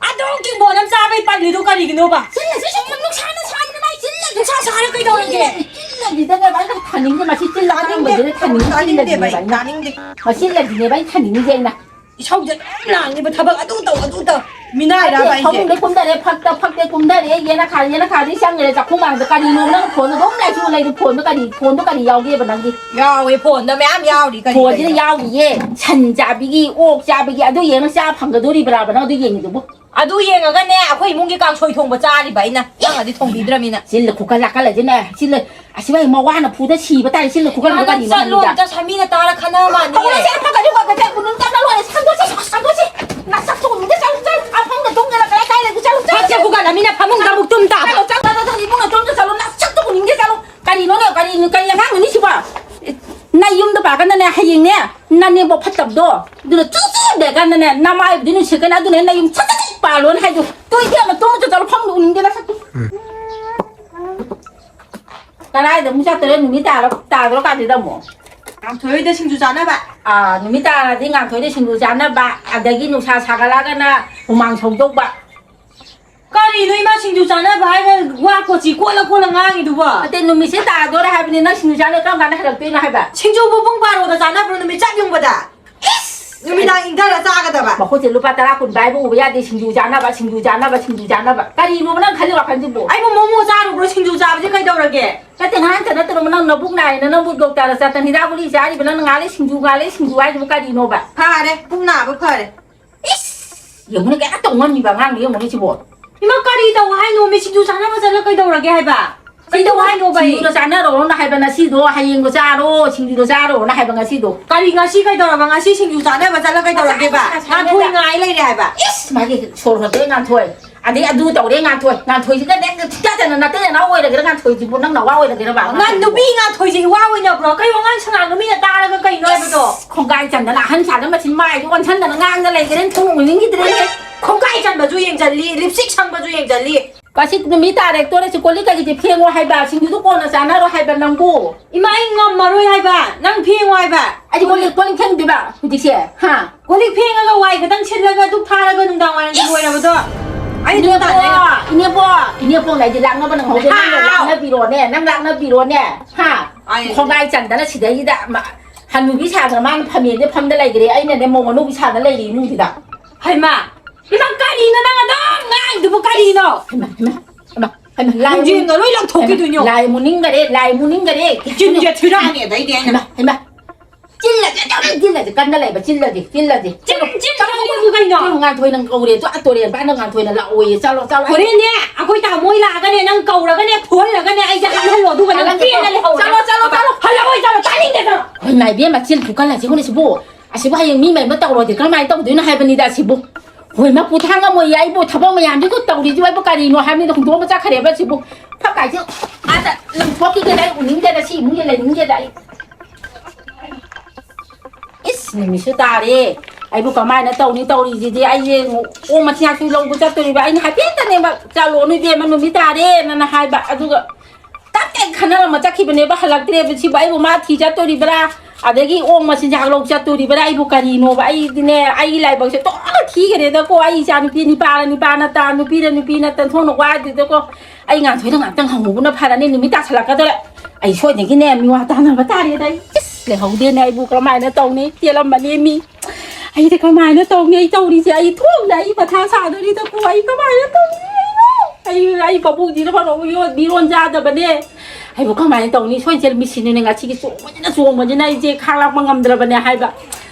ꯑꯗꯨꯝ ꯀꯤꯝꯕꯣꯟ ꯑꯃ ꯆꯥꯕꯩ ꯄꯜꯂꯤꯗꯣ ꯀꯔꯤꯒꯤꯅꯣꯕ? ꯆꯤꯜꯂꯁꯤꯁꯨ ꯈꯨꯟ ꯅꯨꯡꯁꯥꯅ ꯁꯥꯗꯅ ꯃꯥꯏ ꯆꯤꯜꯂꯗꯤ ꯅꯨꯡꯁꯥ ꯁꯥꯔ ꯀꯩꯗꯧꯔꯒꯦ? ꯆꯤꯜꯂꯗꯤ, ꯆꯤꯜꯂꯗꯤꯗꯅꯦꯕ ꯑꯩꯅ ꯊꯥꯅꯤꯡꯗꯦ, ꯃꯁꯤ ꯆꯤꯜꯂ ꯇꯥꯅꯤꯡꯗꯦ, ꯀꯥꯡꯕꯁꯤꯗ ꯊꯥꯅꯤꯡ-, ꯇꯥꯅꯤꯡꯗꯦꯕ ꯑꯩ, ꯆꯤꯜꯂꯗꯤꯅꯦꯕ ꯑꯩꯅ꯫ ꯇꯥꯅꯤꯡꯗꯦ꯫ ꯃꯁꯤ ꯆꯤꯜꯂꯗꯤꯅꯦꯕ ꯑꯩꯅ ꯊꯥꯅꯤꯡꯉꯤꯁꯦ ꯑꯩꯅ꯫ ꯏꯁꯧꯁꯦ ꯑꯗꯨꯝ ꯂꯥꯡꯉꯤꯕ, ꯊꯕꯛ ꯑꯗꯨ ꯇꯧ, ꯑꯗꯨ ꯇꯧ꯫ ꯃꯤꯅꯥꯏꯔꯕ ꯅꯠꯇꯦ, ꯑꯩꯁꯦ? ꯐꯃꯨꯡꯗ ꯀꯨꯝꯊꯔꯦ, ꯐꯛꯇ, ꯐꯛꯇ ꯀꯨꯝꯊꯔꯦ, ꯌꯦꯅꯈꯥ, ꯌꯦꯅꯈꯥꯗꯤ ꯆꯪꯉꯦ, ꯆꯥꯛꯈꯨꯝ ꯃꯥꯡꯗ ꯀꯔꯤꯅꯣ ꯅꯪ ꯐꯣꯟꯗꯣ ꯑꯗꯨꯝ ꯂꯩꯁꯨ ꯂꯩꯔꯤ, ꯐꯣꯟꯗꯣ ꯀꯔꯤ, ꯐꯣꯟꯗꯣ ꯀꯔꯤ ꯌꯥꯎꯒꯦꯕ ꯅꯪꯒꯤ? ꯌꯥꯎꯋꯦ, ꯐꯣꯟꯗ ꯃꯌꯥꯝ ꯌꯥꯎꯔꯤ, ꯀꯔꯤ ꯐꯣꯟꯁꯤꯗ ꯀꯔꯤꯅꯣ? ꯌꯥꯎꯔꯤꯌꯦ, ꯁꯟ ꯆꯥꯕꯤꯒꯤ, ꯑꯣꯛ ꯆꯥꯕꯤꯒꯤ, ꯑꯗꯨ ꯌꯦꯡꯉ ꯆꯥ ꯐꯪꯒꯗꯣꯔꯤꯕ꯭ꯔꯥꯕ ꯅꯪ ꯑꯗꯨ ꯌꯦꯡꯉꯤꯗꯨꯕꯨ? ꯑꯗꯨ ꯌꯦꯡꯉꯒꯅꯦ ꯑꯩꯈꯣꯏ ꯏꯃꯨꯡꯒꯤ ꯀꯥꯡꯁꯣꯏ ꯊꯣꯡꯕ ꯆꯥꯔꯤꯕ ꯑꯩꯅ, ꯅꯪꯅꯗꯤ ꯊꯣꯡꯕꯤꯗ꯭ꯔꯃꯤꯅ꯫ ꯆꯤꯜꯂ ꯈꯨꯀꯟ ꯂꯥꯛꯀꯜꯂꯁꯤꯅ, ꯆꯤꯜꯂ, ꯑꯁꯤꯕ ꯃꯋꯥꯅ ꯐꯨꯗ ꯁꯤꯕ ꯇꯥꯔꯦ, ꯆꯤꯜꯂ ꯈꯨꯀꯟꯗꯣ ꯀꯔꯤꯅꯣ ꯆꯠꯂꯣ, ꯍꯥꯏꯕꯅꯤꯗ? ꯑꯝꯇ ꯁꯃꯤꯅ ꯇꯥꯔ ꯈꯟꯅ ꯃꯥꯟꯅꯤ꯫ ꯍꯧꯔꯁꯦ, ꯐꯒꯠꯂꯨ, ꯐꯒꯠꯂꯨ, ꯆꯠꯂꯨ, ꯆꯠꯂꯨ, ꯆꯠꯂꯨ, ꯆꯠꯂꯨ, ꯆꯠꯂꯨ, ꯅꯁꯛꯇꯨ ꯎꯅꯤꯡꯗꯦ, ꯆꯠꯂꯨ, ꯆꯠꯂꯨ, ꯑꯐꯪꯗ ꯇꯨꯝꯗꯅ ꯀꯗꯥꯏ ꯀꯥꯏ ꯂꯩꯒꯦ? ꯆꯠꯂꯨ, ꯆꯠꯂꯨ, ꯐꯠꯇꯦ, ꯆꯠꯂꯨ, ꯐꯨꯒꯠꯂꯃꯤꯅ ꯐꯃꯨꯡꯗ ꯑꯃꯨꯛ ꯇꯨꯝ ꯇꯥꯕ꯫ ꯆꯠꯂꯨ, ꯆꯠꯂꯨ, ꯆꯠꯂꯨ, ꯆꯠꯂꯨ, ꯏꯕꯨꯡꯅ ꯇꯨꯝꯗ ꯆꯠꯂꯨ, ꯅꯁꯛꯇꯨ ꯎꯅꯤꯡꯗꯦ, ꯆꯠꯂꯨ꯫ ꯀꯔꯤꯅꯣꯅꯦ, ꯀꯔꯤ, ꯀꯔꯤ ꯑꯉꯥꯡꯅꯣꯅꯦ ꯁꯤꯕꯣ? ꯅꯌꯨꯝꯗ ꯂꯥꯛꯀꯥꯟꯗꯅꯦ, ꯍꯌꯦꯡꯅꯦ, ꯅꯅꯦꯝꯕꯣꯛ ꯐꯠꯇꯕꯗꯣ, ꯑꯗꯨꯅ ꯆꯨ ꯆꯨ ꯂꯩꯔꯀꯥꯟꯗꯅꯦ, ꯅꯃꯥꯏꯕꯨꯗꯤ ꯅꯨꯡꯁꯤꯔꯛꯀꯅꯤ, ꯑꯗꯨꯅ ꯅꯌꯨꯝ ꯁꯠ ꯁꯠ ꯁꯠ ꯄꯥꯜꯂꯣꯅ ꯍꯥꯏꯗꯣ꯫ ꯇꯣ, ꯏꯕꯦꯝꯃ, ꯇꯨꯝꯃꯨ ꯆꯣ, ꯆꯠꯂꯣ, ꯐꯝꯗ ꯎꯅꯤꯡꯗꯦ ꯅꯁꯛꯇꯨ꯫ ꯀꯗꯥꯏꯗ ꯑꯃꯨꯛ ꯆꯠꯇꯣꯔꯦ? ꯅꯨꯃꯤꯠ ꯇꯥꯔꯣ-, ꯇꯥꯗꯣꯔꯀꯥꯟꯁꯤꯗ ꯑꯃꯨꯛ꯫ ꯉꯥꯟꯊꯣꯏ ꯍꯣꯏꯗ ꯁꯤꯡꯖꯨ ꯆꯥꯅꯕ꯫ ꯑꯥ, ꯅꯨꯃꯤꯠ ꯇꯥꯔꯗꯤ ꯉꯥꯟꯊꯣꯏꯗ ꯁꯤꯡꯖꯨ ꯆꯥꯅꯕ, ꯑꯗꯒꯤ ꯅꯨꯡꯁꯥ ꯁꯥꯒꯠꯂꯛꯑꯒꯅ ꯍꯨꯃꯥꯡ ꯁꯧꯗꯧꯕ꯫ ꯀꯔꯤꯅꯣ ꯏꯃꯥ, ꯁꯤꯡꯖꯨ ꯆꯥꯅꯕ ꯍꯥꯏꯔꯒ ꯋꯥ ꯀꯣꯆꯤ ꯀꯣꯠꯂ ꯀꯣꯠꯂ ꯉꯥꯡꯉꯤꯗꯨꯕꯣ? ꯅꯠꯇꯦ, ꯅꯨꯃꯤꯠꯁꯦ ꯇꯥꯗꯣꯔꯦ ꯍꯥꯏꯕꯅꯤ, ꯅꯪ ꯁꯤꯡꯖꯨ ꯆꯥꯅ ꯀꯔꯝ ꯀꯥꯟꯗ ꯍꯜꯂꯛꯇꯣꯏꯅꯣ ꯍꯥꯏꯕ? ꯁꯤꯡꯖꯨꯕꯨ ꯄꯨꯡ ꯕꯥꯔꯣꯗ ꯆꯥꯅꯕ꯭ꯔꯣ, ꯅꯨꯃꯤꯠ ꯆꯞ ꯌꯨꯡꯕꯗ? ꯏꯁ! ꯅꯨꯃꯤꯗꯥꯡ ꯏꯪꯊꯔ ꯆꯥꯒꯗꯕ꯫ ꯃꯈꯨꯠꯁꯦ ꯂꯨꯄꯥ ꯇꯔꯥ ꯀꯨꯟ ꯄꯥꯏꯕ ꯎꯕ ꯌꯥꯗꯦ, ꯁꯤꯡꯖꯨ ꯆꯥꯅꯕ, ꯁꯤꯡꯖꯨ ꯆꯥꯅꯕ, ꯁꯤꯡꯖꯨ ꯆꯥꯅꯕ꯫ ꯀꯔꯤꯅꯣꯕ ꯅꯪ ꯈꯜꯂꯤ ꯋꯥꯈꯜꯁꯤꯕꯣ? ꯑꯩꯕꯨ ꯃꯣꯃꯣ ꯆꯥꯔꯨꯕ꯭ꯔꯣ? ꯁꯤꯡꯖꯨ ꯆꯥꯕꯁꯦ ꯀꯩꯗꯧꯔꯒꯦ? ꯅꯠꯇꯦ, ꯉꯥꯏꯍꯥꯛꯇ ꯅꯠꯇ꯭ꯔꯣ ꯅꯪ ꯅꯕꯨꯛ ꯅꯥꯏꯅ ꯅꯪꯕꯨ ꯗꯣꯛꯇꯔꯗ ꯆꯠꯇꯅ ꯍꯤꯗꯥꯛ ꯒꯨꯂꯤ ꯆꯥꯔꯤꯕ, ꯅꯪꯅ ꯉꯥꯏꯍꯥꯛ ꯂꯩ ꯁꯤꯡꯖꯨ, ꯉꯥꯏꯍꯥꯛ ꯂꯩ ꯁꯤꯡꯖꯨ ꯍꯥꯏꯁꯤꯕꯨ ꯀꯔꯤꯅꯣꯕ? ꯐꯔꯦ, ꯄꯨꯛ ꯅꯥꯕ ꯐꯔꯦ꯫ ꯏꯁ! ꯌꯦꯡꯉꯨꯅꯦ, ꯀꯌꯥ ꯇꯧ ꯉꯝꯃꯤꯕ ꯑꯉꯥꯡꯗꯣ ꯌꯦꯡꯉꯨꯅꯦ ꯁꯤꯕꯣ꯫ ꯏꯃꯥ, ꯀꯔꯤ ꯇꯧ ꯍꯥꯏꯅꯣ? ꯃꯤ ꯁꯤꯡꯖꯨ ꯆꯥꯅꯕ ꯆꯠꯂ ꯀꯩꯗꯧꯔꯒꯦ ꯍꯥꯏꯕ? ꯀꯩꯗꯧ ꯍꯥꯏꯅꯣꯕ ꯑꯩ? ꯁꯤꯡꯖꯨꯗꯣ ꯆꯥꯅꯔꯣꯅ ꯍꯥꯏꯕ ꯉꯁꯤꯗꯣ, ꯍꯌꯦꯡꯗꯣ ꯆꯥꯔꯣ, ꯁꯤꯡꯖꯨꯗꯣ ꯆꯥꯔꯣꯅ ꯍꯥꯏꯕ ꯉꯁꯤꯗꯣ꯫ ꯀꯔꯤ ꯉꯁꯤ ꯀꯩꯗꯧꯔꯕ? ꯉꯁꯤ ꯁꯤꯡꯖꯨ ꯆꯥꯅꯕ ꯆꯠꯂ ꯀꯩꯗꯧꯔꯒꯦꯕ? ꯉꯁꯥꯏ ꯉꯥꯟꯊꯣꯏ ꯉꯥꯏ ꯂꯩꯔꯦ ꯍꯥꯏꯕ꯫ ꯏꯁ! ꯃꯥꯒꯤ ꯁꯣꯔ ꯍꯣꯟꯗꯣꯛꯑꯦ ꯉꯥꯟꯊꯣꯏ꯫ ꯑꯗꯩ ꯑꯗꯨ ꯇꯧꯔꯦ ꯉꯥꯟꯊꯣꯏ꯫ ꯉꯥꯟꯊꯣꯏꯁꯤꯒꯅꯦ ꯊꯤꯀꯥ ꯇꯟꯅ ꯅꯇꯩ ꯅꯅꯥꯎ ꯑꯣꯏꯔꯒꯦꯔꯥ ꯉꯥꯟꯊꯣꯏꯁꯤꯕꯨ ꯅꯪ ꯅꯋꯥ ꯑꯣꯏꯔꯒꯦꯔꯕ? ꯉꯥ-, ꯅꯨꯄꯤ ꯉꯥꯟꯊꯣꯏꯁꯦ ꯏꯋꯥ ꯑꯣꯏꯅꯕ꯭ꯔꯣ? ꯀꯩ ꯋꯥꯉꯥꯡ ꯁꯉꯥꯡꯅꯣ ꯃꯤꯅ ꯇꯥꯔꯒ ꯀꯩꯅꯣ ꯍꯥꯏꯕꯗꯣ? ꯏꯁ! ꯈꯣꯡꯒꯥꯏ ꯆꯟꯗꯅ ꯑꯍꯟ ꯁꯥꯗꯅ ꯃꯆꯤꯟ ꯃꯥꯏꯁꯦ ꯑꯣꯟꯁꯟꯗꯅ ꯉꯥꯡꯗ ꯂꯩꯈ꯭ꯔꯦ꯫ ꯊꯣꯡ ꯎꯅꯤꯡꯈꯤꯗ꯭ꯔꯦꯅꯦ꯫ ꯈꯣꯡꯒꯥꯏ ꯆꯟꯕꯁꯨ ꯌꯦꯡꯁꯤꯜꯂꯤ, ꯂꯤꯞꯁꯇꯤꯛ ꯁꯪꯕꯁꯨ ꯌꯦꯡꯁꯤꯜꯂꯤ꯫ ꯀꯁꯤ ꯅꯨꯃꯤꯠ ꯇꯥꯔꯦ, ꯇꯣꯔꯦꯁꯤ ꯀꯣꯜꯂꯤꯛ ꯀꯩꯁꯤꯗꯤ ꯐꯦꯡꯉꯣ ꯍꯥꯏꯕ, ꯁꯤꯡꯖꯨꯗꯨ ꯀꯣꯟꯅ ꯆꯥꯅꯔꯣ ꯍꯥꯏꯕ ꯅꯪꯕꯨ꯫ ꯏꯃꯥ, ꯑꯩ ꯉꯝꯃꯔꯣꯏ ꯍꯥꯏꯕ, ꯅꯪ ꯐꯦꯡꯉꯣ ꯍꯥꯏꯕ꯫ ꯑꯩꯗꯤ ꯀꯣꯜꯂꯤꯛ, ꯀꯣꯜꯂꯤꯛ ꯐꯦꯡꯗꯣꯏꯕ ꯍꯧꯖꯤꯛꯁꯦ, ꯍꯥ? ꯀꯣꯜꯂꯤꯛ ꯐꯦꯡꯉꯒ ꯋꯥꯏ ꯈꯛꯇꯪ ꯁꯤꯠꯂꯒ ꯙꯨꯞ ꯊꯥꯔꯒ ꯅꯨꯡꯗꯥꯡ ꯋꯥꯏꯔꯝꯒꯤ ꯂꯣꯏꯔꯕꯗꯣ? ꯑꯩ ꯑꯗꯨꯝ ꯏꯅꯦꯄꯣ, ꯇꯥꯟꯅꯩ꯫ ꯏꯅꯦꯄꯣ, ꯏꯅꯦꯄꯣ ꯂꯩꯗꯤ ꯂꯥꯛꯅꯕ ꯅꯪꯍꯧꯗꯦ, ꯅꯪꯅ ꯍꯥꯎ꯫ ꯂꯥꯛꯅꯕꯤꯔꯣꯅꯦ, ꯅꯪ ꯂꯥꯛꯅꯕꯤꯔꯣꯅꯦ, ꯍꯥ? ꯑꯩ ꯈꯣꯡꯒꯥꯏ ꯆꯟꯗꯅ ꯁꯤꯗꯩꯁꯤꯗ ꯃ-, ꯍꯅꯨꯕꯤ ꯁꯥꯗꯅ ꯃꯥꯅ ꯐꯝꯃꯦꯟꯗ ꯐꯝꯗ ꯂꯩꯈ꯭ꯔꯦ, ꯑꯩꯅꯅꯦ ꯃꯧ ꯑꯅꯧꯕꯤ ꯁꯥꯗꯅ ꯂꯩꯔꯤ ꯏꯃꯨꯡꯁꯤꯗ꯫ ꯍꯩꯃꯥ! ꯏꯃꯥ, ꯀꯔꯤꯅꯣ ꯅꯪ ꯑꯗꯨꯝ ꯉꯥꯡꯉꯤꯗꯨꯕꯨ ꯀꯔꯤꯅꯣ? ꯍꯩꯃꯥ, ꯍꯩꯃꯥ, ꯍꯩꯃꯥ, ꯍꯩꯃꯥ, ꯂꯥꯏ ꯈꯣꯡꯖꯦꯜꯒ ꯂꯣꯏ ꯂꯪꯊꯣꯛꯈꯤꯗꯣꯏꯅꯣ꯫ ꯍꯩꯃꯥ, ꯂꯥꯏ ꯃꯨꯅꯤꯡꯒꯔꯦ, ꯂꯥꯏ ꯃꯨꯅꯤꯡꯒꯔꯦ꯫ ꯆꯤꯟꯁꯦ ꯊꯤꯔꯛꯑꯅꯤ ꯑꯗꯩꯗꯤ ꯑꯩꯅ꯫ ꯍꯩꯃꯥ, ꯍꯩꯃꯥ, ꯆꯤꯜꯂꯁꯦ ꯑꯗꯨꯝ, ꯆꯤꯜꯂꯁꯦ ꯀꯟꯅ ꯂꯩꯕ, ꯆꯤꯜꯂꯁꯦ, ꯆꯤꯜꯂꯁꯦ꯫ ꯆꯤꯟ, ꯆꯤꯟ ꯆꯠꯂꯣ, ꯀꯩꯅꯣ? ꯆꯠꯂꯣ, ꯉꯥꯟꯊꯣꯏꯅ ꯀꯧꯔꯦ, ꯇꯣ, ꯇꯣꯔꯦꯟ ꯄꯥꯏꯅ ꯉꯥꯟꯊꯣꯏꯅ ꯂꯥꯛꯑꯣꯌꯦ, ꯆꯠꯂꯣ, ꯆꯠꯂꯣ꯫ ꯍꯣꯔꯦꯟꯅꯦ, ꯑꯩꯈꯣꯏ ꯇꯥꯃꯣꯏ ꯂꯥꯛꯑꯒꯅꯦ, ꯅꯪ ꯀꯧꯔꯒꯅꯦ, ꯐꯨꯍꯜꯂꯒꯅꯦ, ꯑꯩꯁꯦ ꯍꯥꯠꯍꯜꯂꯣ, ꯑꯗꯨꯒ ꯅꯪ ꯍꯜꯂꯒꯦ, ꯄꯦꯟꯅ ꯂꯩꯍꯧꯔꯣ꯫ ꯆꯠꯂꯣ, ꯆꯠꯂꯣ, ꯆꯠꯂꯣ꯫ ꯍꯜꯂꯛꯑꯣꯏ, ꯆꯠꯂꯣ, ꯇꯥꯅꯤꯡꯗꯦ, ꯆꯠꯂꯣ꯫ ꯍꯣꯏ, ꯃꯥ ꯏꯕꯦꯝꯃ, ꯆꯤꯟ ꯐꯨꯀꯠꯂꯁꯤ, ꯍꯣꯏꯅꯦ, ꯁꯤꯕꯨ꯫ ꯑꯁꯤꯕꯨ ꯍꯌꯦꯡ ꯃꯤ ꯃꯌꯥꯝꯅ ꯇꯧꯔꯗꯤ ꯀꯔꯝꯍꯥꯏꯅ ꯇꯧꯗꯣꯏꯅꯣ ꯍꯥꯏꯕꯅꯤꯗ ꯑꯁꯤꯕꯨ꯫ ꯍꯣꯏ, ꯃꯄꯨ ꯊꯥꯡ ꯉꯝꯃꯣꯏꯌꯦ ꯑꯩꯕꯨ, ꯊꯕꯛ ꯃꯌꯥꯝꯁꯤꯕꯨ ꯇꯧꯔꯤꯁꯤꯕꯨ ꯑꯩꯕꯨ ꯀꯔꯤꯅꯣ ꯍꯥꯏꯕꯅꯤꯗ, ꯍꯨꯟꯗꯣꯛꯑꯝꯕ ꯆꯠꯈ꯭ꯔꯦꯕ ꯑꯁꯤꯕꯨ꯫ ꯐꯛ ꯀꯥꯏꯁꯦ ꯑꯥꯗ ꯂꯪꯊꯣꯛꯈꯤꯒꯦꯗ ꯑꯩ ꯎꯅꯤꯡꯗꯦꯗ, ꯁꯤ ꯏꯃꯨꯡꯁꯦ ꯂꯩꯅꯤꯡꯗꯦꯗ ꯑꯩ꯫ ꯅꯨꯃꯤꯠꯁꯨ ꯇꯥꯔꯦ꯫ ꯑꯩꯕꯨ ꯀꯃꯥꯏꯅ ꯇꯧꯅꯤ ꯇꯧꯔꯤꯁꯤꯗꯤ? ꯑꯩꯁꯦ ꯑꯣꯛ ꯃꯆꯤꯟꯖꯥꯛꯁꯨ ꯂꯧꯕ ꯆꯠꯇꯣꯔꯤꯕ꯫ ꯑꯩꯅ ꯍꯥꯏꯐꯦꯠꯇꯅꯦꯕ, "ꯆꯠꯂꯣꯅꯨ ꯏꯕꯦꯝꯃ, ꯅꯨꯃꯤꯠ ꯇꯥꯔꯦꯅ" ꯍꯥꯏꯕ꯫ ꯑꯗꯨꯒ ꯇꯞ ꯇꯥꯏ ꯈꯟꯅꯔꯝꯃ ꯆꯠꯈꯤꯕꯅꯦꯕ꯫ ꯍꯜꯂꯛꯇ꯭ꯔꯦꯕ꯫ ꯁꯤꯕꯨ ꯑꯩꯕꯨ ꯃꯥ ꯊꯤ ꯆꯠꯇꯣꯔꯤꯕ꯭ꯔꯥ, ꯑꯗꯒꯤ ꯑꯣꯛ ꯃꯆꯤꯟꯖꯥꯛ ꯂꯧ ꯆꯠꯇꯣꯔꯤꯕ꯭ꯔꯥ? ꯑꯩꯕꯨ ꯀꯔꯤꯅꯣꯕ? ꯑꯩꯗꯤꯅꯦ, ꯑꯩꯒꯤ ꯂꯥꯏꯕꯛꯁꯦ ꯇꯣꯛꯅ ꯊꯤꯈ꯭ꯔꯦꯗꯀꯣ꯫ ꯑꯩ ꯏꯆꯥ ꯅꯨꯄꯤ ꯅꯤꯄꯥꯅ ꯅꯤꯄꯥ ꯅꯠꯇ, ꯅꯨꯄꯤꯅ ꯅꯨꯄꯤ ꯅꯠꯇ, ꯊꯣꯡꯅ ꯋꯥꯏꯗꯨꯗꯀꯣ꯫ ꯑꯩ ꯉꯥꯟꯊꯣꯏꯗ ꯉꯥꯛꯇꯪ ꯍꯪꯉꯨꯕꯅ ꯐꯔꯅꯤ꯫ ꯅꯨꯃꯤꯠ ꯇꯥꯁꯜꯂꯛꯀꯗꯧꯔꯦ꯫ ꯑꯩ ꯁꯣꯏꯗꯒꯤꯅꯦ ꯃꯤꯋꯥ ꯇꯥꯅꯕ ꯇꯥꯔꯦꯗ꯫ ꯑꯩ ꯏꯁ, ꯂꯩꯍꯧꯗꯦꯅꯦ꯫ ꯑꯩꯕꯨ ꯀꯔꯝꯍꯥꯏꯅ ꯇꯧꯅꯤ? ꯆꯦꯜꯂꯝꯃꯅꯤ ꯃꯤ꯫ ꯑꯩꯗꯤ ꯀꯃꯥꯏꯅ ꯇꯧꯅꯤ? ꯑꯩ ꯇꯧꯔꯤꯁꯦ, ꯑꯩ ꯊꯣꯛꯅ ꯑꯩ ꯃꯊꯥ ꯁꯥꯗꯣꯔꯤꯗꯀꯣ꯫ ꯑꯩ ꯀꯃꯥꯏꯅ ꯇꯧꯅꯤ? ꯑꯩ, ꯑꯩ ꯃꯕꯨꯛꯁꯤꯅ ꯐꯔꯛ ꯃꯤꯔꯣꯟ ꯆꯥꯗꯕꯅꯦ꯫ ꯑꯩꯕꯨ ꯀꯃꯥꯏꯅ ꯇꯧꯅꯤ? ꯁꯣꯏ ꯆꯦꯜ ꯃꯤꯁꯤꯅꯤꯅꯦ꯫ ꯉꯁꯤꯒꯤ ꯆꯣꯡꯕꯁꯤꯅ ꯆꯣꯡꯕꯁꯤꯅ ꯑꯩꯁꯦ ꯈꯥꯡ ꯂꯥꯛꯄ ꯉꯝꯗ꯭ꯔꯕꯅꯦ ꯍꯥꯏꯕ꯫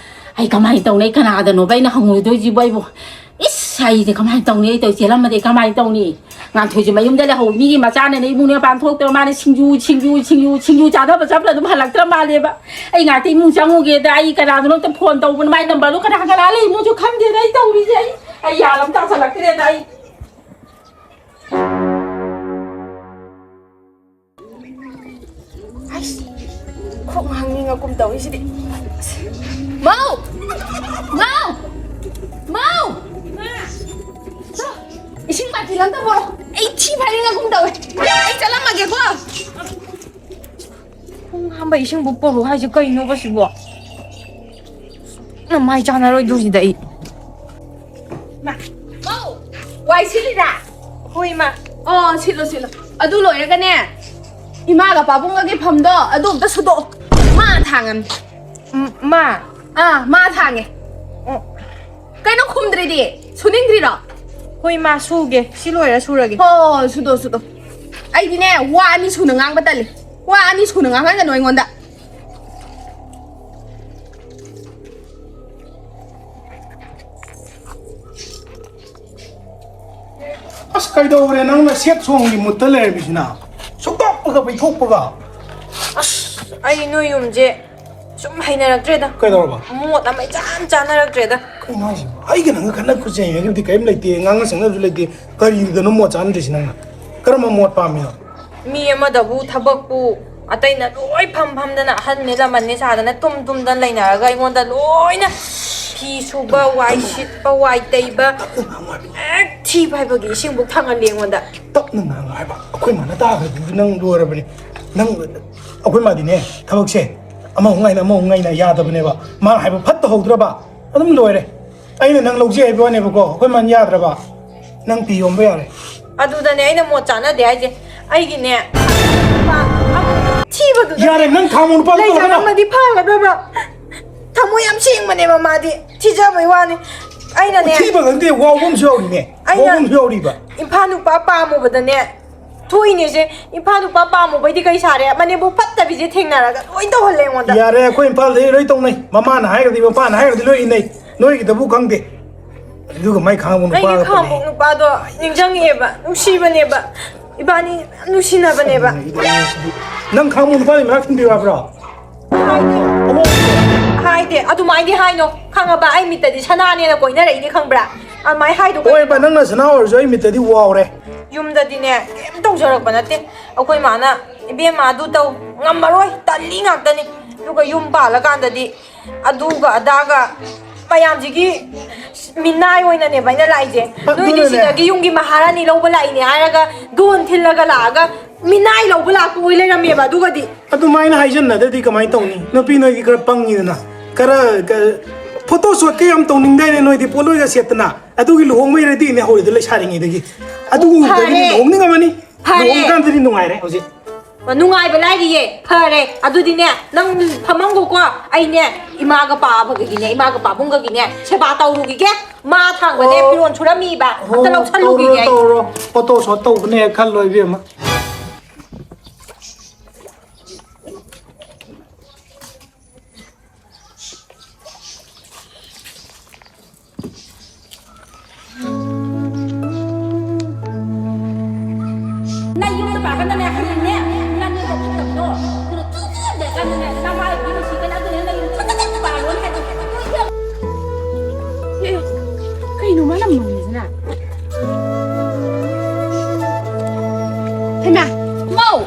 ꯑꯩ ꯀꯃꯥꯏꯅ ꯇꯧꯅꯤ? ꯑꯩ ꯀꯅꯥꯗꯅꯣꯕ ꯑꯩꯅ ꯍꯪꯉꯨꯗꯣꯏꯁꯤꯕꯨ ꯑꯩꯕꯨ? ꯏꯁ, ꯑꯩꯗꯤ ꯀꯃꯥꯏꯅ ꯇꯧꯅꯤ? ꯑꯩ ꯇꯧ ꯆꯦꯜꯂꯝꯃꯗꯤ ꯑꯩ ꯀꯃꯥꯏꯅ ꯇꯧꯅꯤ? ꯉꯥꯟꯊꯣꯏꯁꯦ ꯃꯌꯨꯝꯗ ꯂꯩꯍꯧ꯫ ꯃꯤꯒꯤ ꯃꯆꯥꯅꯅꯦ ꯏꯃꯨꯡꯅꯦ ꯃꯄꯥꯟ ꯊꯣꯛꯇꯕ꯫ ꯃꯥꯅ ꯁꯤꯡꯖꯨ, ꯁꯤꯡꯖꯨ, ꯁꯤꯡꯖꯨ, ꯁꯤꯡꯖꯨ ꯆꯥꯅꯕ ꯆꯠꯄꯗ ꯑꯗꯨꯝ ꯍꯜꯂꯛꯇ꯭ꯔ ꯃꯥꯜꯂꯦꯕ꯫ ꯑꯩ ꯉꯥꯏꯍꯥꯛꯇ ꯏꯃꯨꯡ ꯆꯪꯉꯨꯒꯦꯗ꯫ ꯑꯩ ꯀꯅꯥꯗꯅꯣ ꯑꯝꯇ ꯐꯣꯟ ꯇꯧꯕꯅ, ꯃꯥꯏ ꯅꯝꯕꯔꯗꯣ ꯀꯅꯥ ꯀꯅꯥ ꯂꯩ? ꯏꯃꯨꯡꯁꯨ ꯈꯪꯗꯦꯗ꯫ ꯑꯩ ꯇꯧꯔꯤꯁꯦ, ꯑꯩ, ꯑꯩ ꯌꯥꯜ ꯑꯃ ꯇꯥꯁꯜꯂꯛꯇ꯭ꯔꯦꯗ ꯑꯩ꯫ ꯑꯩꯁ, ꯈꯣꯡ ꯍꯥꯡꯅꯤꯡꯉꯛꯀꯨꯝ ꯇꯧꯏꯁꯤꯗꯤ꯫ ꯃꯧ! ꯃꯧ! ꯃꯧ! ꯏꯁꯤꯡ ꯕꯥꯇꯤꯜ ꯑꯝꯇ ꯄꯨꯔꯛꯑꯣ꯫ ꯑꯩ ꯊꯤ ꯐꯥꯏꯅꯤꯡꯉꯛꯀꯨꯝ ꯇꯧꯋꯦ꯫ ꯑꯩ ꯆꯠꯂꯝꯃꯒꯦꯀꯣ꯫ ꯈꯣꯡ ꯍꯥꯝꯕ ꯏꯁꯤꯡꯕꯨ ꯄꯨꯔꯛꯑꯣ ꯍꯥꯏꯁꯦ ꯀꯩꯅꯣꯕ ꯁꯤꯕꯣ? ꯅꯃꯥꯏ ꯆꯥꯅꯔꯣꯏꯗꯧꯔꯤꯗ ꯑꯩ꯫ ꯃꯥ, ꯃꯧ! ꯋꯥꯏ ꯁꯤꯠꯂꯤꯔꯥ? ꯍꯣꯏ, ꯏꯃꯥ꯫ ꯑꯣ, ꯁꯤꯠꯂꯣ, ꯁꯤꯠꯂꯣ꯫ ꯑꯗꯨ ꯂꯣꯏꯔꯒꯅꯦ, ꯏꯃꯥꯒ ꯄꯥꯕꯨꯡꯒꯒꯤ ꯐꯝꯗꯣ ꯑꯗꯨ ꯑꯝꯇ ꯁꯨꯗꯣꯛꯑꯣ꯫ ꯃꯥ ꯊꯥꯡꯉꯝꯅꯦ꯫ ꯎꯝ, ꯃꯥ꯫ ꯑꯥ, ꯃꯥ ꯊꯥꯡꯉꯦ꯫ ꯑꯣ꯫ ꯀꯩꯅꯣ ꯈꯨꯝꯗ꯭ꯔꯤꯗꯤ? ꯁꯨꯅꯤꯡꯗ꯭ꯔꯤꯔꯣ? ꯍꯣꯏ, ꯏꯃꯥ, ꯁꯨꯒꯦ꯫ ꯁꯤ ꯂꯣꯏꯔ ꯁꯨꯔꯒꯦ꯫ ꯍꯣ, ꯍꯣ, ꯍꯣ, ꯁꯨꯗꯣꯛꯑꯣ, ꯁꯨꯗꯣꯛꯑꯣ꯫ ꯑꯩꯗꯤꯅꯦ, ꯋꯥ ꯑꯅꯤ ꯁꯨꯅ ꯉꯥꯡꯕ ꯇꯜꯂꯤ꯫ ꯋꯥ ꯑꯅꯤ ꯁꯨꯅ ꯉꯥꯡꯍꯟꯒꯅꯨ ꯑꯩꯉꯣꯟꯗ꯫ ꯑꯁ, ꯀꯩꯗꯧꯔꯦ ꯅꯪꯅ ꯁꯦꯠ ꯁꯣꯡꯒꯤ ꯃꯨꯠꯇ ꯂꯩꯔꯝꯃꯤꯁꯤꯅ? ꯁꯨꯛꯇꯣꯛꯄꯒ ꯄꯩꯊꯣꯛꯄꯒ꯫ ꯑꯁ, ꯑꯩ ꯅꯣꯏ ꯌꯨꯝꯁꯦ ꯁꯨꯝ ꯍꯩꯅꯔꯛꯇ꯭ꯔꯦꯗ꯫ ꯀꯩꯗꯧꯔꯕ? ꯃꯣꯠ ꯑꯃ ꯏꯆꯥꯟ ꯆꯥꯟꯅꯔꯛꯇ꯭ꯔꯦꯗ꯫ ꯀꯩꯅꯣ ꯍꯥꯏꯁꯤꯕꯣ? ꯑꯩꯒ ꯅꯪꯒ ꯈꯠꯅ ꯈꯨꯠꯆꯩ ꯍꯥꯏꯕꯗꯤ ꯀꯔꯤꯝ ꯂꯩꯇꯦ, ꯉꯥꯡꯅ ꯁꯛꯅꯕꯁꯨ ꯂꯩꯇꯦ꯫ ꯀꯔꯤꯗꯅꯣ ꯃꯣꯠ ꯆꯥꯟꯅꯗ꯭ꯔꯤꯁꯤ ꯅꯪꯅ? ꯀꯔꯝꯕ ꯃꯣꯠ ꯄꯥꯝꯃꯤꯅꯣ? ꯃꯤ ꯑꯃꯗꯕꯨ ꯊꯕꯛꯄꯨ ꯑꯇꯩꯅ ꯂꯣꯏ ꯐꯝ ꯐꯝꯗꯅ, ꯑꯍꯟꯅꯦ ꯂꯃꯟꯅꯦ ꯁꯥꯗꯅ, ꯇꯨꯝ ꯇꯨꯝꯗꯅ ꯂꯩꯅꯔꯒ, ꯑꯩꯉꯣꯟꯗ ꯂꯣꯏꯅ ꯐꯤ ꯁꯨꯕ, ꯋꯥꯏ ꯁꯤꯠꯄ, ꯋꯥꯏ ꯇꯩꯕ, ꯍꯦꯛ ꯊꯤ ꯐꯥꯏꯕꯒꯤ ꯏꯁꯤꯡꯕꯨꯛ ꯊꯥꯡꯍꯜꯂꯤ ꯑꯩꯉꯣꯟꯗ꯫ ꯇꯞꯅ ꯉꯥꯡꯉꯣ ꯍꯥꯏꯕ, ꯑꯩꯈꯣꯏ ꯃꯥꯅ ꯇꯥꯈ꯭ꯔꯗꯤ ꯅꯪ ꯂꯣꯏꯔꯕꯅꯤ꯫ ꯅꯪ, ꯑꯩꯈꯣꯏ ꯃꯥꯗꯤꯅꯦ, ꯊꯕꯛꯁꯦ ꯑꯃꯃꯨꯛ ꯉꯥꯏꯅ ꯑꯃꯃꯨꯛ ꯉꯥꯏꯅ ꯌꯥꯗꯕꯅꯦꯕ꯫ ꯃꯥ ꯍꯥꯏꯕ ꯐꯠꯇ ꯍꯧꯗ꯭ꯔꯕ, ꯑꯗꯨꯝ ꯂꯣꯏꯔꯦ꯫ ꯑꯩꯅ ꯅꯪ ꯂꯧꯖꯩ ꯍꯥꯏꯕ ꯋꯥꯅꯦꯕꯀꯣ, ꯑꯩꯈꯣꯏ ꯃꯥꯅ ꯌꯥꯗ꯭ꯔꯕ, ꯅꯪ ꯐꯤ ꯌꯣꯟꯕ ꯌꯥꯔꯦ꯫ ꯑꯗꯨꯗꯅꯦ ꯑꯩꯅ ꯃꯣꯠ ꯆꯥꯅꯗꯦ ꯍꯥꯏꯁꯦ꯫ ꯑꯩꯒꯤꯅꯦ, ꯊꯤꯕꯗꯨꯗ ꯌꯥꯔꯦ, ꯅꯪ ꯈꯥꯡꯉꯣ, ꯅꯨꯄꯥꯗꯣ ꯇꯧꯔꯛꯀꯅꯣ꯫ ꯂꯩꯖꯔꯝꯃꯗꯤ ꯐꯒꯗꯕ꯫ ꯊꯃꯣꯏ ꯌꯥꯝ ꯁꯦꯡꯕꯅꯦꯕ ꯃꯥꯗꯤ, ꯊꯤꯖꯕꯩ ꯋꯥꯅꯤ꯫ ꯑꯩꯅꯅꯦ, ꯊꯤꯕ ꯈꯪꯗꯦ, ꯋꯥꯎꯕ ꯑꯃꯁꯨ ꯌꯥꯎꯔꯤꯅꯦ꯫ ꯑꯩꯅ ꯋꯥꯎꯕ ꯑꯃꯁꯨ ꯌꯥꯎꯔꯤꯕ꯫ ꯏꯝꯐꯥꯜ ꯅꯨꯄꯥ ꯄꯥꯝꯃꯨꯕꯗꯅꯦ, ꯊꯣꯛꯏꯅꯦꯁꯦ꯫ ꯏꯝꯐꯥꯜ ꯅꯨꯄꯥ ꯄꯥꯝꯃꯨꯕꯩꯗꯤ ꯀꯩ ꯁꯥꯔꯦ? ꯃꯅꯦꯝꯕꯣꯛ ꯐꯠꯇꯕꯤꯁꯦ ꯊꯦꯡꯅꯔꯒ ꯂꯣꯏ ꯇꯧꯍꯜꯂꯦ ꯑꯩꯉꯣꯟꯗ꯫ ꯌꯥꯔꯦ, ꯑꯩꯈꯣꯏ ꯏꯝꯐꯥꯜꯗꯗꯤ ꯂꯣꯏ ꯇꯧꯅꯩ꯫ ꯃꯃꯥꯅ ꯍꯥꯏꯈ꯭ꯔꯗꯤ, ꯃꯄꯥꯅ ꯍꯥꯏꯈ꯭ꯔꯗꯤ ꯂꯣꯏ ꯏꯟꯅꯩ꯫ ꯅꯣꯏꯒꯤꯗꯕꯨ ꯈꯪꯗꯦ꯫ ꯑꯗꯨꯒ ꯃꯥꯏ ꯈꯥꯡꯉꯕꯣꯛ ꯑꯩꯒꯤ ꯅꯨꯄꯥꯒ ꯈꯥꯡꯉꯕꯣꯛ ꯄꯨꯅꯩ꯫ ꯅꯨꯄꯥꯗꯣ ꯅꯤꯡꯁꯤꯡꯉꯛꯑꯦꯕ, ꯅꯨꯡꯁꯤꯕꯅꯦꯕ꯫ ꯏꯕꯥꯅꯤ ꯌꯥꯝ ꯅꯨꯡꯁꯤꯅꯕꯅꯦꯕ꯫ ꯅꯪ ꯈꯥꯡꯉꯕꯣꯛ ꯅꯨꯄꯥꯗꯤ ꯃꯅꯥꯛ ꯊꯤꯟꯕꯤꯌꯨ ꯍꯥꯏꯕ꯭ꯔꯣ? ꯍꯥꯏꯗꯦ꯫ ꯑꯃꯨꯛ ꯍꯥꯏꯗꯦ, ꯑꯗꯨꯃꯥꯏꯗꯤ ꯍꯥꯏꯅꯣ, ꯈꯪꯉꯕ? ꯑꯩ ꯃꯤꯠꯇꯗꯤ ꯁꯅꯥꯅꯦꯅ ꯀꯣꯏꯅꯔꯛꯏꯅꯦ, ꯈꯪꯕ꯭ꯔꯥ? ꯑꯗꯨꯃꯥꯏ ꯍꯥꯏꯗꯣ ꯍꯣꯏꯕ, ꯀꯩꯅꯣ? ꯅꯪꯅ ꯁꯅꯥ ꯑꯣꯏꯔꯁꯨ ꯑꯩ ꯃꯤꯠꯇꯗꯤ ꯋꯥꯎꯔꯦ꯫ ꯌꯨꯝꯗꯗꯤꯅꯦ ꯀꯩꯝ ꯇꯧꯖꯔꯛꯄ ꯅꯠꯇꯦ꯫ ꯑꯩꯈꯣꯏ ꯃꯥꯅ, "ꯏꯕꯦꯝꯃ, ꯑꯗꯨ ꯇꯧ ꯉꯝꯃꯔꯣꯏ, ꯇꯜꯂꯤ ꯉꯥꯛꯇꯅꯤ"꯫ ꯑꯗꯨꯒ ꯌꯨꯝ ꯄꯥꯜꯂꯀꯥꯟꯗꯗꯤ ꯑꯗꯨꯒ ꯑꯗꯥꯒ ꯃꯌꯥꯝꯁꯤꯒꯤ ꯃꯤꯅꯥꯏ ꯑꯣꯏꯅꯅꯦꯕ ꯑꯩꯅ ꯂꯥꯛꯏꯁꯦ꯫ ꯑꯗꯨꯅꯅꯦ꯫ ꯅꯣꯏꯗꯤ ꯁꯤꯗꯒꯤ ꯌꯨꯝꯒꯤ ꯃꯍꯥꯔꯥꯅꯤ ꯂꯧꯕ ꯂꯥꯛꯏꯅꯦ ꯍꯥꯏꯔꯒ, ꯗꯣꯟ ꯊꯤꯜꯂꯒ ꯂꯥꯛꯑꯒ ꯃꯤꯅꯥꯏ ꯂꯧꯕ ꯂꯥꯛꯄ ꯑꯣꯏ ꯂꯩꯔꯝꯃꯦꯕ꯫ ꯑꯗꯨꯒꯗꯤ ꯑꯗꯨꯃꯥꯏꯅ ꯍꯥꯏꯖꯟꯅꯗ꯭ꯔꯗꯤ ꯀꯃꯥꯏꯅ ꯇꯧꯅꯤ? ꯅꯨꯄꯤ ꯅꯣꯏꯗꯤ ꯈꯔ ꯄꯪꯉꯤꯗꯅ, ꯈꯔ, ꯈꯔ ꯐꯣꯇꯣ ꯁꯣꯠꯀ ꯌꯥꯝ ꯇꯧꯅꯤꯡꯗꯥꯏꯅꯦ ꯅꯣꯏꯗꯤ, ꯄꯣꯠꯂꯣꯏꯒ ꯁꯦꯠꯇꯅ꯫ ꯑꯗꯨꯒꯤ ꯂꯨꯍꯣꯡꯕꯩ ꯔꯦꯗꯤꯅꯦ ꯍꯧꯔꯤꯗꯣ ꯂꯩꯁꯥꯔꯤꯉꯩꯗꯒꯤ꯫ ꯑꯗꯨ ꯎꯕꯗꯒꯤꯗꯤ ꯐꯔꯦ꯫ ꯂꯨꯍꯣꯡꯅꯤꯡꯉꯝꯃꯅꯤ꯫ ꯐꯔꯦ꯫ ꯂꯨꯍꯣꯡꯉꯀꯥꯟꯗꯗꯤ ꯅꯨꯡꯉꯥꯏꯔꯦ ꯍꯧꯖꯤꯛ꯫ ꯅꯨꯡꯉꯥꯏꯕ ꯂꯥꯏꯔꯤꯌꯦ꯫ ꯐꯔꯦ, ꯑꯗꯨꯗꯤꯅꯦ, ꯅꯪ ꯐꯝꯃꯝꯒꯣꯀꯣ꯫ ꯑꯩꯅꯦ, ꯏꯃꯥꯒ ꯄꯥꯕꯒꯒꯤꯅꯦ, ꯏꯃꯥꯒ ꯄꯥꯕꯨꯡꯒꯒꯤꯅꯦ, ꯁꯦꯕꯥ ꯇꯧꯔꯨꯈꯤꯒꯦ꯫ ꯃꯥ ꯊꯥꯡꯕꯅꯦ, ꯑꯣ꯫ ꯐꯤꯔꯣꯜ ꯁꯨꯔꯝꯃꯤꯕ꯫ ꯑꯝꯇ ꯑꯣ, ꯂꯧꯁꯜꯂꯨꯈꯤꯒꯦ ꯇꯧꯔꯣ, ꯑꯩ꯫ ꯇꯧꯔꯣ꯫ ꯐꯣꯇꯣ ꯁꯣꯠ ꯇꯧꯕꯅꯦ ꯈꯜꯂꯣ, ꯏꯕꯦꯝꯃ꯫ ꯅꯪ ꯌꯨꯝꯗ ꯄꯥꯟꯀꯥꯟꯗꯅꯦ, ꯍꯌꯦꯡꯅꯦ, ꯅꯪ ꯌꯨꯝꯗ ꯐꯠꯇꯕꯗꯣ, ꯑꯗꯨꯅ ꯊꯤ ꯊꯤ ꯌꯦꯡꯖꯔꯀꯥꯟꯗꯅꯦ, ꯅꯃꯥꯏꯗꯨꯗꯤ ꯅꯨꯡꯁꯤꯗꯅ, ꯑꯗꯨꯅꯦ ꯅꯪ ꯌꯨꯝꯗ ꯐꯠꯇꯕ ꯄꯥꯜꯂꯣꯅ ꯍꯥꯏꯗꯣ꯫ ꯑꯦ, ꯀꯩꯅꯣ ꯃꯥꯅ ꯉꯥꯡꯉꯤꯁꯤꯅ? ꯍꯩꯃꯥ! ꯃꯧ!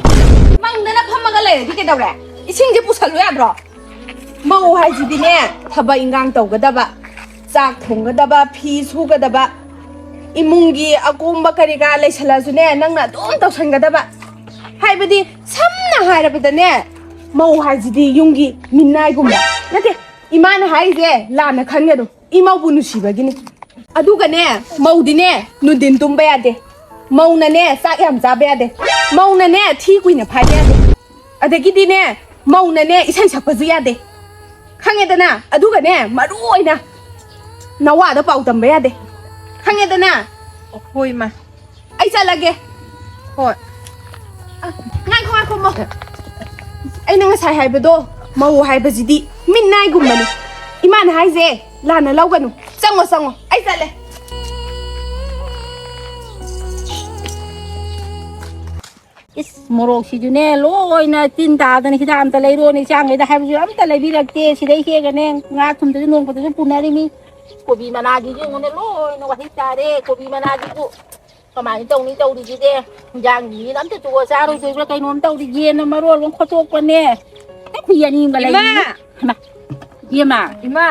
ꯐꯝꯗꯅ ꯐꯝꯃꯒ ꯂꯩꯔꯗꯤ ꯀꯩꯗꯧꯔꯦ? ꯏꯁꯤꯡꯁꯦ ꯄꯨꯁꯜꯂꯨ ꯌꯥꯗ꯭ꯔꯣ? ꯃꯧ ꯍꯥꯏꯁꯤꯗꯤꯅꯦ, ꯊꯕꯛ ꯏꯟꯈꯥꯡ ꯇꯧꯒꯗꯕ, ꯆꯥꯛ ꯊꯣꯡꯒꯗꯕ, ꯐꯤ ꯁꯨꯒꯗꯕ, ꯏꯃꯨꯡꯒꯤ ꯑꯀꯣꯝꯕ ꯀꯔꯤ ꯀꯔꯥ ꯂꯩꯁꯜꯂꯁꯨꯅꯦ, ꯅꯪꯅ ꯑꯗꯨꯝ ꯇꯧꯁꯟꯒꯗꯕ꯫ ꯍꯥꯏꯕꯗꯤ, ꯁꯝꯅ ꯍꯥꯏꯔꯕꯗꯅꯦ, ꯃꯧ ꯍꯥꯏꯁꯤꯗꯤ ꯌꯨꯝꯒꯤ ꯃꯤꯅꯥꯏꯒꯨꯝꯕ꯫ ꯅꯠꯇꯦ, ꯏꯃꯥꯅ ꯍꯥꯏꯔꯤꯁꯦ ꯂꯥꯟꯅ ꯈꯟꯒꯅꯨ, ꯏꯃꯧꯕꯨ ꯅꯨꯡꯁꯤꯕꯒꯤꯅꯤ꯫ ꯑꯗꯨꯒꯅꯦ, ꯃꯧꯗꯤꯅꯦ, ꯅꯨꯡꯊꯤꯟ ꯇꯨꯝꯕ ꯌꯥꯗꯦ꯫ ꯃꯧꯅꯅꯦ, ꯆꯥꯛ ꯌꯥꯝ ꯆꯥꯕ ꯌꯥꯗꯦ꯫ ꯃꯧꯅꯅꯦ, ꯊꯤ ꯀꯨꯏꯅ ꯐꯥꯏꯕ ꯌꯥꯗꯦ꯫ ꯑꯗꯒꯤꯗꯤꯅꯦ, ꯃꯧꯅꯅꯦ, ꯏꯁꯩ ꯁꯛꯄꯁꯨ ꯌꯥꯗꯦ꯫ ꯈꯪꯉꯦꯗꯅ? ꯑꯗꯨꯒꯅꯦ, ꯃꯔꯨ ꯑꯣꯏꯅ ꯅꯋꯥꯗ ꯄꯥꯎ ꯇꯝꯕ ꯌꯥꯗꯦ꯫ ꯈꯪꯉꯦꯗꯅ? ꯍꯣꯏ, ꯏꯃꯥ꯫ ꯑꯩ ꯆꯠꯂꯒꯦ꯫ ꯍꯣꯏ꯫ ꯑ, ꯉꯥꯏꯈꯣ, ꯉꯥꯏꯈꯣ, ꯃꯧ꯫ ꯑꯩꯅ ꯉꯁꯥꯏ ꯍꯥꯏꯕꯗꯣ, ꯃꯧ ꯍꯥꯏꯕꯁꯤꯗꯤ ꯃꯤꯠꯅꯥꯏꯒꯨꯝꯕꯅꯤ꯫ ꯏꯃꯥꯅ ꯍꯥꯏꯁꯦ ꯂꯥꯟꯅ ꯂꯧꯒꯅꯨ꯫ ꯆꯪꯉꯣ, ꯆꯪꯉꯣ꯫ ꯑꯩ ꯆꯠꯂꯦ꯫ ꯏꯁ, ꯃꯣꯔꯣꯛꯁꯤꯁꯨꯅꯦ, ꯂꯣꯏꯅ ꯇꯤꯟ ꯇꯥꯗꯅ ꯍꯤꯗꯥꯛ ꯑꯝꯇ ꯂꯩꯔꯣꯅ ꯏꯆꯥꯈꯩꯗ ꯍꯥꯏꯕꯁꯨ ꯑꯝꯇ ꯂꯩꯕꯤꯔꯛꯇꯦ꯫ ꯁꯤꯗꯩ ꯍꯦꯛꯑꯒꯅꯦ, ꯉꯥ ꯊꯨꯝꯗꯁꯨ ꯅꯣꯡꯃꯗꯁꯨ ꯄꯨꯅꯔꯤꯃꯤ꯫ ꯀꯣꯕꯤ ꯃꯅꯥꯁꯤꯁꯨ ꯌꯦꯡꯉꯨꯅꯦ, ꯂꯣꯏꯅ ꯋꯥꯍꯤꯛ ꯆꯥꯔꯦ꯫ ꯀꯣꯕꯤ ꯃꯅꯥꯁꯤꯕꯨ ꯀꯃꯥꯏꯅ ꯇꯧꯅꯤ ꯇꯧꯔꯤꯁꯤꯗꯤ? ꯏꯟꯖꯥꯡ ꯃꯤꯅ ꯑꯝꯇ ꯆꯨꯑ ꯆꯥꯔꯣꯏꯗꯣꯏꯕ꯭ꯔꯥ ꯀꯩꯅꯣꯝ ꯇꯧꯔꯤ꯫ ꯌꯦꯟꯅ ꯃꯔꯣꯜ ꯑꯃ ꯈꯣꯠꯇꯣꯛꯄꯅꯦ꯫ ꯑꯩꯈꯣꯏ ꯌꯦꯟ ꯏꯟꯕ ꯂꯩ꯫ ꯏꯃꯥ! ꯍꯩꯃꯥ! ꯏꯕꯦꯝꯃ! ꯏꯃꯥ!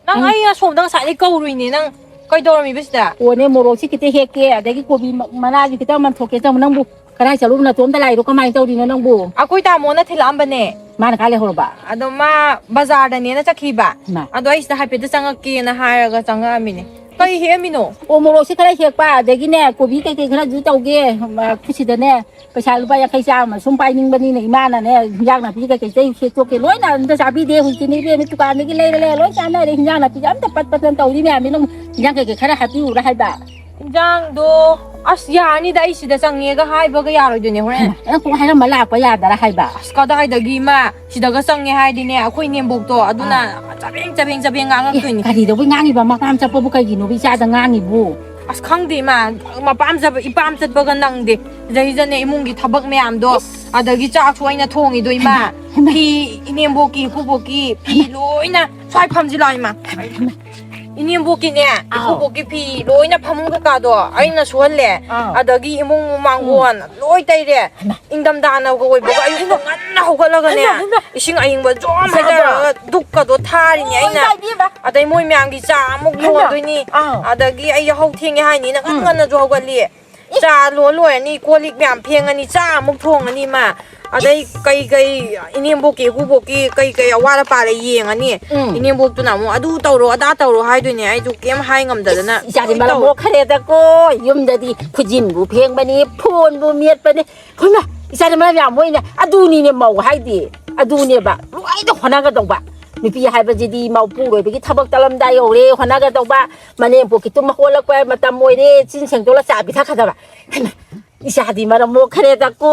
ꯅꯪ ꯅꯪ ꯑꯩ ꯑꯁꯣꯝꯗ ꯉꯁꯥꯏꯗꯩ ꯀꯧꯔꯨꯏꯅꯦ꯫ ꯅꯪ ꯀꯩꯗꯧꯔꯝꯃꯤꯕ ꯁꯤꯗ? ꯑꯣꯅꯦ, ꯃꯣꯔꯣꯛꯁꯤ ꯈꯤꯇ ꯍꯦꯛꯀꯦ, ꯑꯗꯒꯤ ꯀꯣꯕꯤ ꯃ-, ꯃꯅꯥꯁꯤ ꯈꯤꯇ ꯃꯟꯊꯣꯛꯀꯦ ꯇꯧꯕ꯫ ꯅꯪꯕꯨ ꯀꯗꯥꯏ ꯆꯠꯂꯨꯕ? ꯅꯇꯣꯝꯇ ꯂꯥꯛꯏꯔꯣ? ꯀꯃꯥꯏꯅ ꯇꯧꯔꯤꯅꯣ ꯅꯪꯕꯨ? ꯑꯩꯈꯣꯏ ꯇꯥꯃꯣꯅ ꯊꯤꯜꯂꯛꯑꯝꯕꯅꯦ꯫ ꯃꯥꯅ ꯀꯥꯏ ꯂꯩꯍꯧꯔꯕ? ꯑꯗꯣ ꯃꯥ ꯕꯖꯥꯔꯗꯅꯦꯅ ꯆꯠꯈꯤꯕ꯫ ꯍꯩꯃꯥ꯫ ꯑꯗꯣ ꯑꯩ ꯁꯤꯗ ꯍꯥꯏꯐꯦꯠꯇ ꯆꯪꯉꯛꯀꯦꯅ ꯍꯥꯏꯔꯒ ꯆꯪꯉꯛꯑꯝꯃꯤꯅꯦ꯫ ꯀꯔꯤ ꯍꯦꯛꯑꯝꯃꯤꯅꯣ? ꯑꯣ, ꯃꯣꯔꯣꯛꯁꯤ ꯈꯔ ꯍꯦꯛꯄ, ꯑꯗꯒꯤꯅꯦ, ꯀꯣꯕꯤ ꯀꯩꯀꯩ ꯈꯔꯁꯨ ꯇꯧꯒꯦ, ꯈꯨꯠꯁꯤꯗꯅꯦ꯫ ꯄꯩꯁꯥ ꯂꯨꯄꯥ ꯌꯥꯡꯈꯩ ꯆꯥꯝꯃ ꯁꯨꯝ ꯄꯥꯏꯅꯤꯡꯕꯅꯤꯅ ꯏꯃꯥꯅꯅꯦ, ꯍꯤꯟꯖꯥꯡ ꯅꯥꯄꯤ ꯀꯩꯀꯩ ꯆꯩ ꯍꯦꯛꯇꯣꯛꯀꯦ ꯂꯣꯏꯅ ꯑꯝꯇ ꯆꯥꯕꯤꯗꯦ꯫ ꯍꯧꯖꯤꯛꯇꯤꯅꯦ ꯏꯕꯦꯝꯃ, ꯗꯨꯀꯥꯟꯗꯒꯤ ꯂꯩꯔ ꯂꯩꯔ ꯂꯣꯏ ꯆꯥꯅꯔꯦ꯫ ꯍꯤꯟꯖꯥꯡ ꯅꯥꯄꯤꯁꯦ ꯑꯝꯇ ꯄꯠ ꯄꯠꯇꯅ ꯇꯧꯔꯤ ꯃꯌꯥꯝꯁꯦ꯫ ꯅꯪ ꯍꯤꯟꯖꯥꯡ ꯀꯩꯀꯩ ꯈꯔ ꯍꯥꯞꯄꯤꯎꯔꯥ ꯍꯥꯏꯕ? ꯏꯟꯖꯥꯡꯗꯣ, ꯑꯁ, ꯌꯥꯔꯅꯤꯗ, ꯑꯩ ꯁꯤꯗ ꯆꯪꯉꯦꯒ ꯍꯥꯏꯕꯒ ꯌꯥꯔꯣꯏꯗꯣꯏꯅꯦ ꯍꯣꯔꯦꯟ꯫ ꯍꯩꯃꯥ, ꯅꯪ ꯀꯣꯛ ꯍꯥꯏꯔꯝꯃ ꯂꯥꯛꯄ ꯌꯥꯗꯔꯥ ꯍꯥꯏꯕ? ꯑꯁ, ꯀꯗꯥꯏꯗꯒꯤ, ꯏꯃꯥ? ꯁꯤꯗꯒ ꯆꯪꯉꯦ ꯍꯥꯏꯗꯤꯅꯦ, ꯑꯩꯈꯣꯏ ꯅꯦꯝꯕꯣꯛꯇꯣ ꯑꯗꯨꯅ ꯑꯥ꯫ ꯆꯕꯦꯡ ꯆꯕꯦꯡ ꯆꯕꯦꯡ ꯑꯦ, ꯉꯥꯡꯉꯛꯇꯣꯏꯅꯤ꯫ ꯀꯔꯤꯗꯧꯕꯩ ꯉꯥꯡꯉꯤꯕ? ꯃꯄꯥꯝ ꯆꯠꯄꯕꯨ ꯀꯩꯒꯤꯅꯣꯕ ꯏꯆꯥꯗ ꯉꯥꯡꯉꯤꯕꯨ? ꯑꯁ, ꯈꯪꯗꯦ, ꯏꯃꯥ, ꯃꯄꯥꯝ ꯆꯠꯄ, ꯏꯄꯥꯝ ꯆꯠꯄꯒ ꯅꯪꯗꯦ꯫ ꯁꯤꯗꯩꯁꯤꯗꯅꯦ, ꯏꯃꯨꯡꯒꯤ ꯊꯕꯛ ꯃꯌꯥꯝꯗꯣ, ꯏꯁ꯫ ꯑꯗꯒꯤ ꯆꯥꯛꯁꯨ ꯑꯩꯅ ꯊꯣꯡꯉꯤꯗꯣ, ꯏꯃꯥ꯫ ꯍꯩꯃꯥ, ꯍꯩꯃꯥ꯫ ꯐꯤ, ꯏꯅꯦꯝꯕꯣꯛꯀꯤ, ꯏꯀꯨꯕꯣꯛꯀꯤ ꯐꯤ ꯍꯩꯃꯥ꯫ ꯂꯣꯏꯅ ꯁ꯭ꯋꯥꯏ ꯐꯝꯁꯤ ꯂꯥꯎ, ꯏꯃꯥ꯫ ꯍꯩꯃꯥ, ꯍꯩꯃꯥ꯫ ꯏꯅꯦꯝꯕꯣꯛꯀꯤꯅꯦ, ꯑꯥꯎ꯫ ꯏꯀꯨꯕꯣꯛꯀꯤ ꯐꯤ ꯂꯣꯏꯅ ꯐꯃꯨꯡ ꯀꯩꯀꯥꯗꯣ ꯑꯩꯅ ꯁꯨꯍꯜꯂꯦ꯫ ꯑꯥꯎ꯫ ꯑꯗꯒꯤ ꯏꯃꯨꯡ ꯃꯥꯡꯒꯣꯟ ꯎꯝ꯫ ꯂꯣꯏ ꯇꯩꯔꯦ꯫ ꯍꯩꯃꯥ꯫ ꯏꯪꯊꯝꯊꯥꯅꯒ ꯑꯣꯏꯕꯒ ꯑꯌꯨꯛꯇ ꯉꯟꯅ ꯍꯧꯒꯠꯂꯒꯅꯦ, ꯍꯩꯃꯥ, ꯍꯩꯃꯥ꯫ ꯏꯁꯤꯡ ꯑꯏꯪꯕ ꯖꯣꯝ ꯏꯁꯥꯗꯣ꯫ ꯍꯩꯊꯔꯒ ꯙꯨꯞꯀꯗꯣ ꯊꯥꯔꯤꯅꯦ ꯑꯩꯅ꯫ ꯍꯣꯏ, ꯏꯕꯦꯝꯃ꯫ ꯑꯗꯩ ꯃꯣꯏ ꯃꯌꯥꯝꯒꯤ ꯆꯥ ꯑꯃꯨꯛ ꯍꯩꯃꯥ꯫ ꯂꯣꯟꯗꯣꯏꯅꯤ꯫ ꯑꯥꯎ꯫ ꯑꯗꯒꯤ ꯑꯩ ꯌꯥꯍꯧ ꯊꯦꯡꯉꯦ ꯍꯥꯏꯅꯤꯅ ꯉꯟ ꯎꯝ꯫ ꯉꯟꯅꯁꯨ ꯍꯧꯒꯠꯂꯤ꯫ ꯆꯥ ꯂꯣꯟ ꯂꯣꯏꯔꯅꯤ, ꯀꯣꯜ ꯂꯤꯛ ꯃꯌꯥꯝ ꯐꯦꯡꯉꯅꯤ, ꯆꯥ ꯑꯃꯨꯛ ꯊꯣꯡꯉꯅꯤ ꯃꯥ꯫ ꯑꯗꯩ ꯀꯩ ꯀꯩ ꯏꯅꯦꯝꯕꯣꯛꯀꯤ ꯏꯀꯨꯕꯣꯛꯀꯤ ꯀꯩ ꯀꯩ ꯑꯋꯥꯠ ꯑꯄꯥ ꯂꯩ ꯌꯦꯡꯉꯅꯤ꯫ ꯎꯝ꯫ ꯏꯅꯦꯝꯕꯣꯛꯇꯨꯅ ꯑꯃꯨꯛ ꯑꯗꯨ ꯇꯧꯔꯣ ꯑꯗꯥ ꯇꯧꯔꯣ ꯍꯥꯏꯗꯣꯏꯅꯦ, ꯑꯩꯁꯨ ꯀꯩꯝ ꯍꯥꯏ ꯉꯝꯗꯗꯅ ꯏꯁ, ꯏꯆꯥꯁꯦ ꯂꯣꯏ ꯃꯔꯝ ꯇꯧꯔꯦ꯫ ꯃꯣꯛꯈ꯭ꯔꯦꯗꯀꯣ꯫ ꯌꯨꯝꯗꯗꯤ ꯈꯨꯖꯤꯟꯕꯨ ꯐꯦꯡꯕꯅꯤ, ꯐꯣꯟꯕꯨ ꯃꯦꯠꯄꯅꯤ꯫ ꯍꯩꯃꯥ, ꯏꯆꯥꯁꯦ ꯃꯔꯝ ꯌꯥꯝ ꯃꯣꯛꯏꯅꯦ꯫ ꯑꯗꯨꯅꯤꯅꯦ ꯃꯧ ꯍꯥꯏꯗꯤ꯫ ꯑꯗꯨꯅꯦꯕ ꯂꯣꯏꯅ ꯍꯣꯠꯅꯒꯗꯧꯕ꯫ ꯅꯨꯄꯤ ꯍꯥꯏꯕꯁꯤꯗꯤ ꯃꯄꯨꯔꯣꯏꯕꯒꯤ ꯊꯕꯛ ꯇꯧꯔꯝꯗꯥꯏ ꯌꯧꯔꯦ, ꯍꯣꯠꯅꯒꯗꯧꯕ꯫ ꯃꯅꯦꯝꯄꯣꯛꯀꯤ ꯇꯨꯝ ꯍꯧꯒꯠꯂꯛꯄ ꯃꯇꯝ ꯑꯣꯏꯔꯦ, ꯆꯤꯟ ꯁꯦꯡꯗꯣꯛꯂ ꯆꯥ ꯄꯤꯊꯛꯀꯗꯕ꯫ ꯍꯩꯃꯥ, ꯏꯆꯥꯗꯤ ꯃꯔꯝ ꯃꯣꯛꯈ꯭ꯔꯦꯗꯀꯣ꯫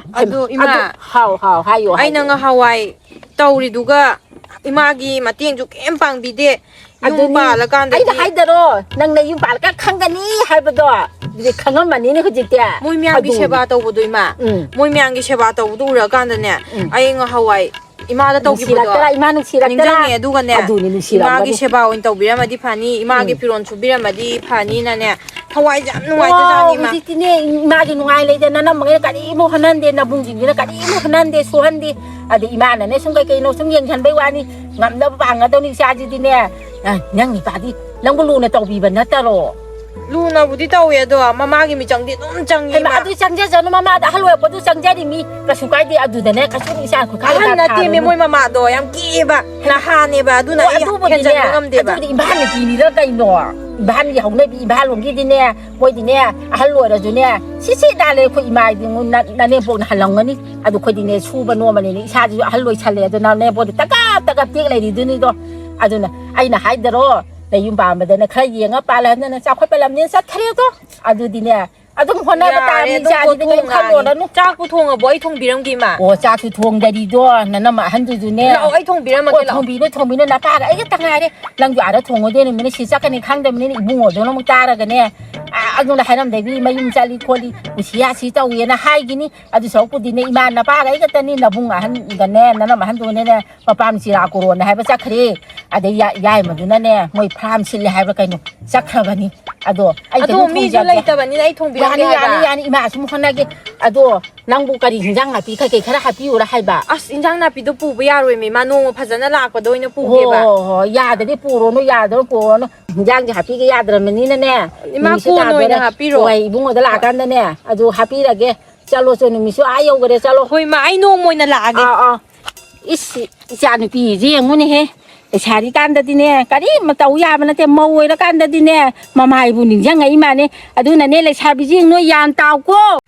ꯍꯩꯃꯥ, ꯑꯗꯨ ꯏꯃꯥ, ꯑꯗꯨ ꯍꯥꯎ, ꯍꯥꯎ, ꯍꯥꯏꯌꯣ, ꯑꯩꯅ ꯍꯥꯏꯌꯣ꯫ ꯉꯍꯥꯟꯋꯥꯏ ꯇꯧꯔꯤꯗꯨꯒ ꯏꯃꯥꯒꯤ ꯃꯇꯦꯡꯁꯨ ꯀꯩꯝ ꯄꯥꯡꯕꯤꯗꯦ꯫ ꯌꯨꯝ ꯑꯗꯨꯅꯤ, ꯄꯥꯜꯂꯀꯥꯟꯗꯗꯤ ꯑꯩꯅ ꯍꯥꯏꯗꯔꯣ, ꯅꯪꯅ ꯌꯨꯝ ꯄꯥꯜꯂꯀꯥꯟ ꯈꯪꯒꯅꯤ ꯍꯥꯏꯕꯗꯣ꯫ ꯑꯗꯨꯗꯤ ꯈꯪꯉꯝꯃꯅꯤꯅꯦ ꯍꯧꯖꯤꯛꯇꯤ꯫ ꯃꯣꯏ ꯃꯌꯥꯝꯒꯤ ꯑꯗꯨꯅꯤ꯫ ꯁꯦꯕꯥ ꯇꯧꯕꯗꯣ, ꯏꯃꯥ, ꯎꯝ꯫ ꯃꯣꯏ ꯃꯌꯥꯝꯒꯤ ꯁꯦꯕꯥ ꯇꯧꯕꯗꯣ ꯎꯔꯀꯥꯟꯗꯅꯦ, ꯎꯝ꯫ ꯑꯩ ꯉꯍꯥꯟꯋꯥꯏ ꯏꯃꯥꯗ ꯇꯧꯈꯤꯕꯗꯣ ꯅꯨꯡꯁꯤꯔꯛꯇ꯭ꯔꯥ? ꯏꯃꯥ ꯅꯨꯡꯁꯤꯔꯛꯇ꯭ꯔꯥ? ꯅꯤꯡꯁꯤꯡꯉꯦ꯫ ꯑꯗꯨꯒꯅꯦ, ꯑꯗꯨꯅꯤ, ꯅꯨꯡꯁꯤꯔꯝꯒꯅꯤ꯫ ꯏꯃꯥꯒꯤ ꯁꯦꯕꯥ ꯑꯣꯏꯅ ꯇꯧꯕꯤꯔꯝꯃꯗꯤ ꯐꯅꯤ, ꯏꯃꯥꯒꯤ ꯎꯝ꯫ ꯐꯤꯔꯣꯜ ꯁꯨꯕꯤꯔꯝꯃꯗꯤ ꯐꯅꯤꯅꯅꯦ, ꯊꯋꯥꯏꯁꯦ ꯌꯥꯝ ꯑꯣ, ꯅꯨꯡꯉꯥꯏꯇꯖꯥꯠꯅꯤ, ꯏꯃꯥ꯫ ꯍꯧꯖꯤꯛꯇꯤꯅꯦ, ꯏꯃꯥꯒꯤ ꯅꯨꯡꯉꯥꯏ ꯂꯩꯗꯅ, ꯅꯅꯝꯃꯉꯩꯅ ꯀꯔꯤꯃꯨꯛ ꯍꯣꯠꯅꯍꯟꯗꯦ, ꯅꯕꯨꯡꯁꯤꯡꯁꯤꯅ ꯀꯔꯤꯃꯨꯛ ꯍꯣꯠꯅꯍꯟꯗꯦ, ꯁꯨꯍꯟꯗꯦ꯫ ꯑꯗ ꯏꯃꯥꯅꯅꯦ ꯁꯨꯝ ꯀꯩ ꯀꯩꯅꯣ ꯁꯨꯝ ꯌꯦꯡꯁꯤꯟꯕꯩ ꯋꯥꯅꯤ, ꯉꯝꯅꯕ ꯄꯥꯡꯒꯗꯧꯅꯤ ꯏꯆꯥꯁꯤꯗꯤꯅꯦ꯫ ꯑ, ꯅꯪ ꯅꯨꯄꯥꯗꯤ ꯅꯪꯕꯨ ꯂꯨꯅ ꯇꯧꯕꯤꯕ ꯅꯠꯇꯔꯣ? ꯂꯨꯅꯕꯨꯗꯤ ꯇꯧꯋꯦ, ꯑꯗꯣ ꯃꯃꯥꯒꯤ ꯃꯤꯆꯪꯗꯤ ꯑꯗꯨꯝ ꯆꯪꯉꯤ, ꯍꯩꯃꯥ, ꯏꯃꯥ꯫ ꯑꯗꯨ ꯆꯪꯖꯁꯅꯨ, ꯃꯃꯥꯗ ꯑꯍꯜ ꯑꯣꯏꯔꯛꯄꯗꯨ ꯆꯪꯖꯔꯤꯃꯤ, ꯀꯩꯁꯨ ꯀꯥꯏꯗꯦ꯫ ꯑꯗꯨꯗꯅꯦ ꯀꯩꯁꯨ ꯏꯆꯥ ꯈꯨꯠꯈꯥ ꯑꯍꯟ ꯀꯩꯀꯥ ꯅꯠꯇꯦꯃꯤ, ꯊꯥꯔꯨꯅꯨ꯫ ꯃꯣꯏ ꯃꯃꯥꯗꯣ ꯌꯥꯝ ꯀꯤꯑꯦꯕ, ꯅꯍꯥꯅꯦꯕ, ꯑꯗꯨꯅ ꯑꯣ, ꯑꯩ ꯑꯗꯨꯕꯨꯗꯤꯅꯦ, ꯍꯦꯟꯖꯟꯕ ꯉꯝꯗꯦꯕ꯫ ꯑꯗꯨꯕꯨꯗꯤ ꯏꯝꯐꯥꯜ ꯅꯨꯄꯤꯅꯤꯗ ꯀꯩꯅꯣ, ꯏꯝꯐꯥꯜꯒꯤ ꯍꯧꯅꯕꯤ, ꯏꯝꯐꯥꯜ ꯂꯣꯝꯒꯤꯗꯤꯅꯦ, ꯃꯣꯏꯗꯤꯅꯦ ꯑꯍꯜ ꯑꯣꯏꯔꯁꯨꯅꯦ ꯁꯤꯠ ꯁꯤꯠ ꯅꯥꯜꯂꯦ꯫ ꯑꯩꯈꯣꯏ ꯏꯃꯥ ꯏꯕꯦꯝꯉꯣ ꯅ-, ꯅꯅꯦꯝꯄꯣꯛꯅ ꯍꯜꯂꯝꯒꯅꯤ꯫ ꯑꯗꯨ ꯑꯩꯈꯣꯏꯗꯤꯅꯦ ꯁꯨꯕ ꯅꯣꯝꯕꯅꯤꯅꯦ, ꯏꯁꯥꯁꯤꯁꯨ ꯑꯍꯜ ꯑꯣꯏꯁꯜꯂꯦ꯫ ꯑꯗꯨ ꯅꯅꯦꯝꯄꯣꯛꯇꯤ ꯇꯀꯞ ꯇꯀꯞ ꯇꯦꯛ ꯂꯩꯔꯤꯗꯨꯅꯤꯗꯣ꯫ ꯑꯗꯨꯅ ꯑꯩꯅ ꯍꯥꯏꯗꯔꯣ, ꯅꯌꯨꯝ ꯄꯥꯟꯕꯗꯅ ꯈꯔ ꯌꯦꯡꯉ ꯄꯥꯜꯂꯦ ꯍꯥꯏꯗꯅ ꯆꯥꯎꯈꯠꯄ ꯂꯝꯖꯦꯜ ꯆꯠꯈ꯭ꯔꯦꯗꯣ꯫ ꯑꯗꯨꯗꯤꯅꯦ ꯑꯗꯨꯝ ꯍꯣꯠꯅꯕ ꯌꯥꯔꯦ, ꯇꯥꯕꯅꯤ, ꯑꯗꯨꯝ ꯏꯆꯥꯁꯤꯗꯤ ꯀꯩꯝ ꯄꯣꯊꯣꯛꯑꯣ, ꯈꯜꯂꯣꯔꯅꯨ꯫ ꯆꯥꯛꯄꯨ ꯊꯣꯡꯉꯕꯣ? ꯑꯩ ꯊꯣꯡꯕꯤꯔꯝꯒꯦ, ꯏꯃꯥ꯫ ꯑꯣ, ꯆꯥꯛꯁꯨ ꯊꯣꯡꯗꯔꯤꯗꯣ, ꯅꯅꯝꯃ ꯑꯍꯟꯗꯨꯁꯨꯅꯦ꯫ ꯂꯥꯛꯑꯣ, ꯑꯩ ꯊꯣꯡꯕꯤꯔꯝꯃꯒꯦ, ꯑꯣ, ꯂꯥꯛꯑꯣ꯫ ꯊꯣꯡꯕꯤꯅꯨ, ꯊꯣꯡꯕꯤꯅꯨ, ꯅꯄꯥꯒ ꯑꯩ ꯈꯛꯇ ꯉꯥꯏꯔꯦ꯫ ꯅꯪꯁꯨ ꯑꯥꯗ ꯊꯣꯡꯉꯨꯗꯣꯏ ꯅꯨꯃꯤꯠꯅ ꯁꯤ ꯆꯠꯀꯅꯤ ꯈꯪꯗꯕꯅꯤꯅ ꯏꯕꯨꯡꯉꯣꯗꯨꯅ ꯑꯃꯨꯛ ꯇꯥꯔꯒꯅꯦ, ꯑꯥ, ꯑꯗꯨꯅ ꯍꯥꯏꯔꯝꯗꯕꯤ ꯃꯌꯨꯝ ꯆꯠꯂꯤ ꯈꯣꯠꯂꯤ, ꯎꯁꯤ ꯌꯥꯁꯤ ꯇꯧꯏꯅ ꯍꯥꯏꯒꯤꯅꯤ꯫ ꯑꯗꯨ ꯁꯔꯨꯛꯄꯨꯗꯤꯅꯦ, ꯏꯃꯥ ꯅꯄꯥꯒ ꯑꯩ ꯈꯛꯇꯅꯤ, ꯅꯕꯨꯡ ꯑꯍꯟꯒꯅꯦ, ꯅꯅꯝ ꯑꯍꯟꯗꯨꯅꯅꯦ, ꯃꯄꯥꯝ ꯆꯤꯔꯥ ꯀꯣꯔꯣꯟꯅ ꯍꯥꯏꯕ ꯆꯠꯈ꯭ꯔꯦ꯫ ꯑꯗꯩ ꯌꯥ-, ꯌꯥꯏꯃꯗꯨꯅꯅꯦ, ꯃꯣꯏ ꯐꯥꯔꯝ ꯁꯤꯜꯂꯦ ꯍꯥꯏꯕ꯭ꯔꯥ ꯀꯩꯅꯣ, ꯆꯠꯈ꯭ꯔꯕꯅꯤ꯫ ꯑꯗꯣ ꯑꯩ ꯑꯗꯣ ꯑꯗꯨꯝ ꯃꯤꯁꯨ ꯊꯣꯡꯖꯒꯦ꯫ ꯂꯩꯇꯕꯅꯤꯅ ꯑꯩ ꯊꯣꯡꯕꯤꯔꯝꯒꯦ ꯌꯥꯅꯤ, ꯍꯥꯏꯕ꯫ ꯌꯥꯅꯤ, ꯌꯥꯅꯤ, ꯏꯃꯥ ꯑꯁꯨꯝ ꯍꯣꯠꯅꯒꯦ꯫ ꯑꯗꯣ ꯅꯪꯕꯨ ꯀꯔꯤ ꯍꯤꯟꯖꯥꯡ ꯅꯥꯄꯤ ꯀꯩꯀꯩ ꯈꯔ ꯍꯥꯞꯄꯤꯌꯨꯔꯥ ꯍꯥꯏꯕ? ꯑꯁ, ꯏꯟꯖꯥꯡ ꯅꯥꯄꯤꯗꯣ ꯄꯨꯕ ꯌꯥꯔꯣꯏꯃꯤ, ꯃꯥ ꯅꯣꯡꯃ ꯐꯖꯅ ꯂꯥꯛꯄꯗ ꯑꯣꯏꯅ ꯍꯣ, ꯄꯨꯒꯦꯕ꯫ ꯍꯣ, ꯍꯣ, ꯌꯥꯗꯗꯤ ꯄꯨꯔꯣꯅꯨ, ꯌꯥꯗ꯭ꯔꯣ ꯄꯨꯔꯣꯅꯨ꯫ ꯍꯤꯟꯖꯥꯡꯗꯤ ꯍꯥꯞꯄꯤꯒꯦ ꯌꯥꯗ꯭ꯔꯕꯅꯤꯅꯅꯦ, ꯏꯃꯥ, ꯅꯨꯃꯤꯠꯁꯨ ꯀꯣꯟ ꯇꯥꯗꯣꯔꯦ꯫ ꯑꯣꯏꯅ ꯍꯥꯞꯄꯤꯔꯣ꯫ ꯍꯣꯏ, ꯏꯕꯨꯡꯉꯣꯗ ꯂꯥꯛꯑꯀꯥꯟꯗꯅꯦ, ꯑꯗꯨ ꯍꯥꯞꯄꯤꯔꯒꯦ꯫ ꯆꯠꯂꯣ, ꯆꯣ, ꯅꯨꯃꯤꯠꯁꯨ ꯑꯥ ꯌꯧꯈꯔꯦ, ꯆꯠꯂꯣ꯫ ꯍꯣꯏ, ꯃꯥ, ꯑꯩ ꯅꯣꯡꯃ ꯑꯣꯏꯅ ꯂꯥꯛꯑꯒꯦ꯫ ꯑꯥ, ꯑꯥ꯫ ꯏꯁ, ꯏꯆꯥ ꯅꯨꯄꯤꯁꯦ ꯌꯦꯡꯉꯨꯅꯦꯍꯦ꯫ ꯂꯩꯁꯥꯔꯤꯀꯥꯟꯗꯗꯤꯅꯦ, ꯀꯔꯤꯝ ꯇꯧ ꯌꯥꯕ ꯅꯠꯇꯦ꯫ ꯃꯧ ꯑꯣꯏꯔꯀꯥꯟꯗꯗꯤꯅꯦ, ꯃꯃꯥꯏꯕꯨ ꯅꯤꯡꯁꯤꯡꯉꯛꯏ ꯃꯥꯅꯦ꯫ ꯑꯗꯨꯅꯅꯦ, ꯂꯩꯁꯥꯕꯤꯁꯤꯡ, ꯅꯣꯏ ꯌꯥꯟ ꯇꯥꯎꯀꯣ꯫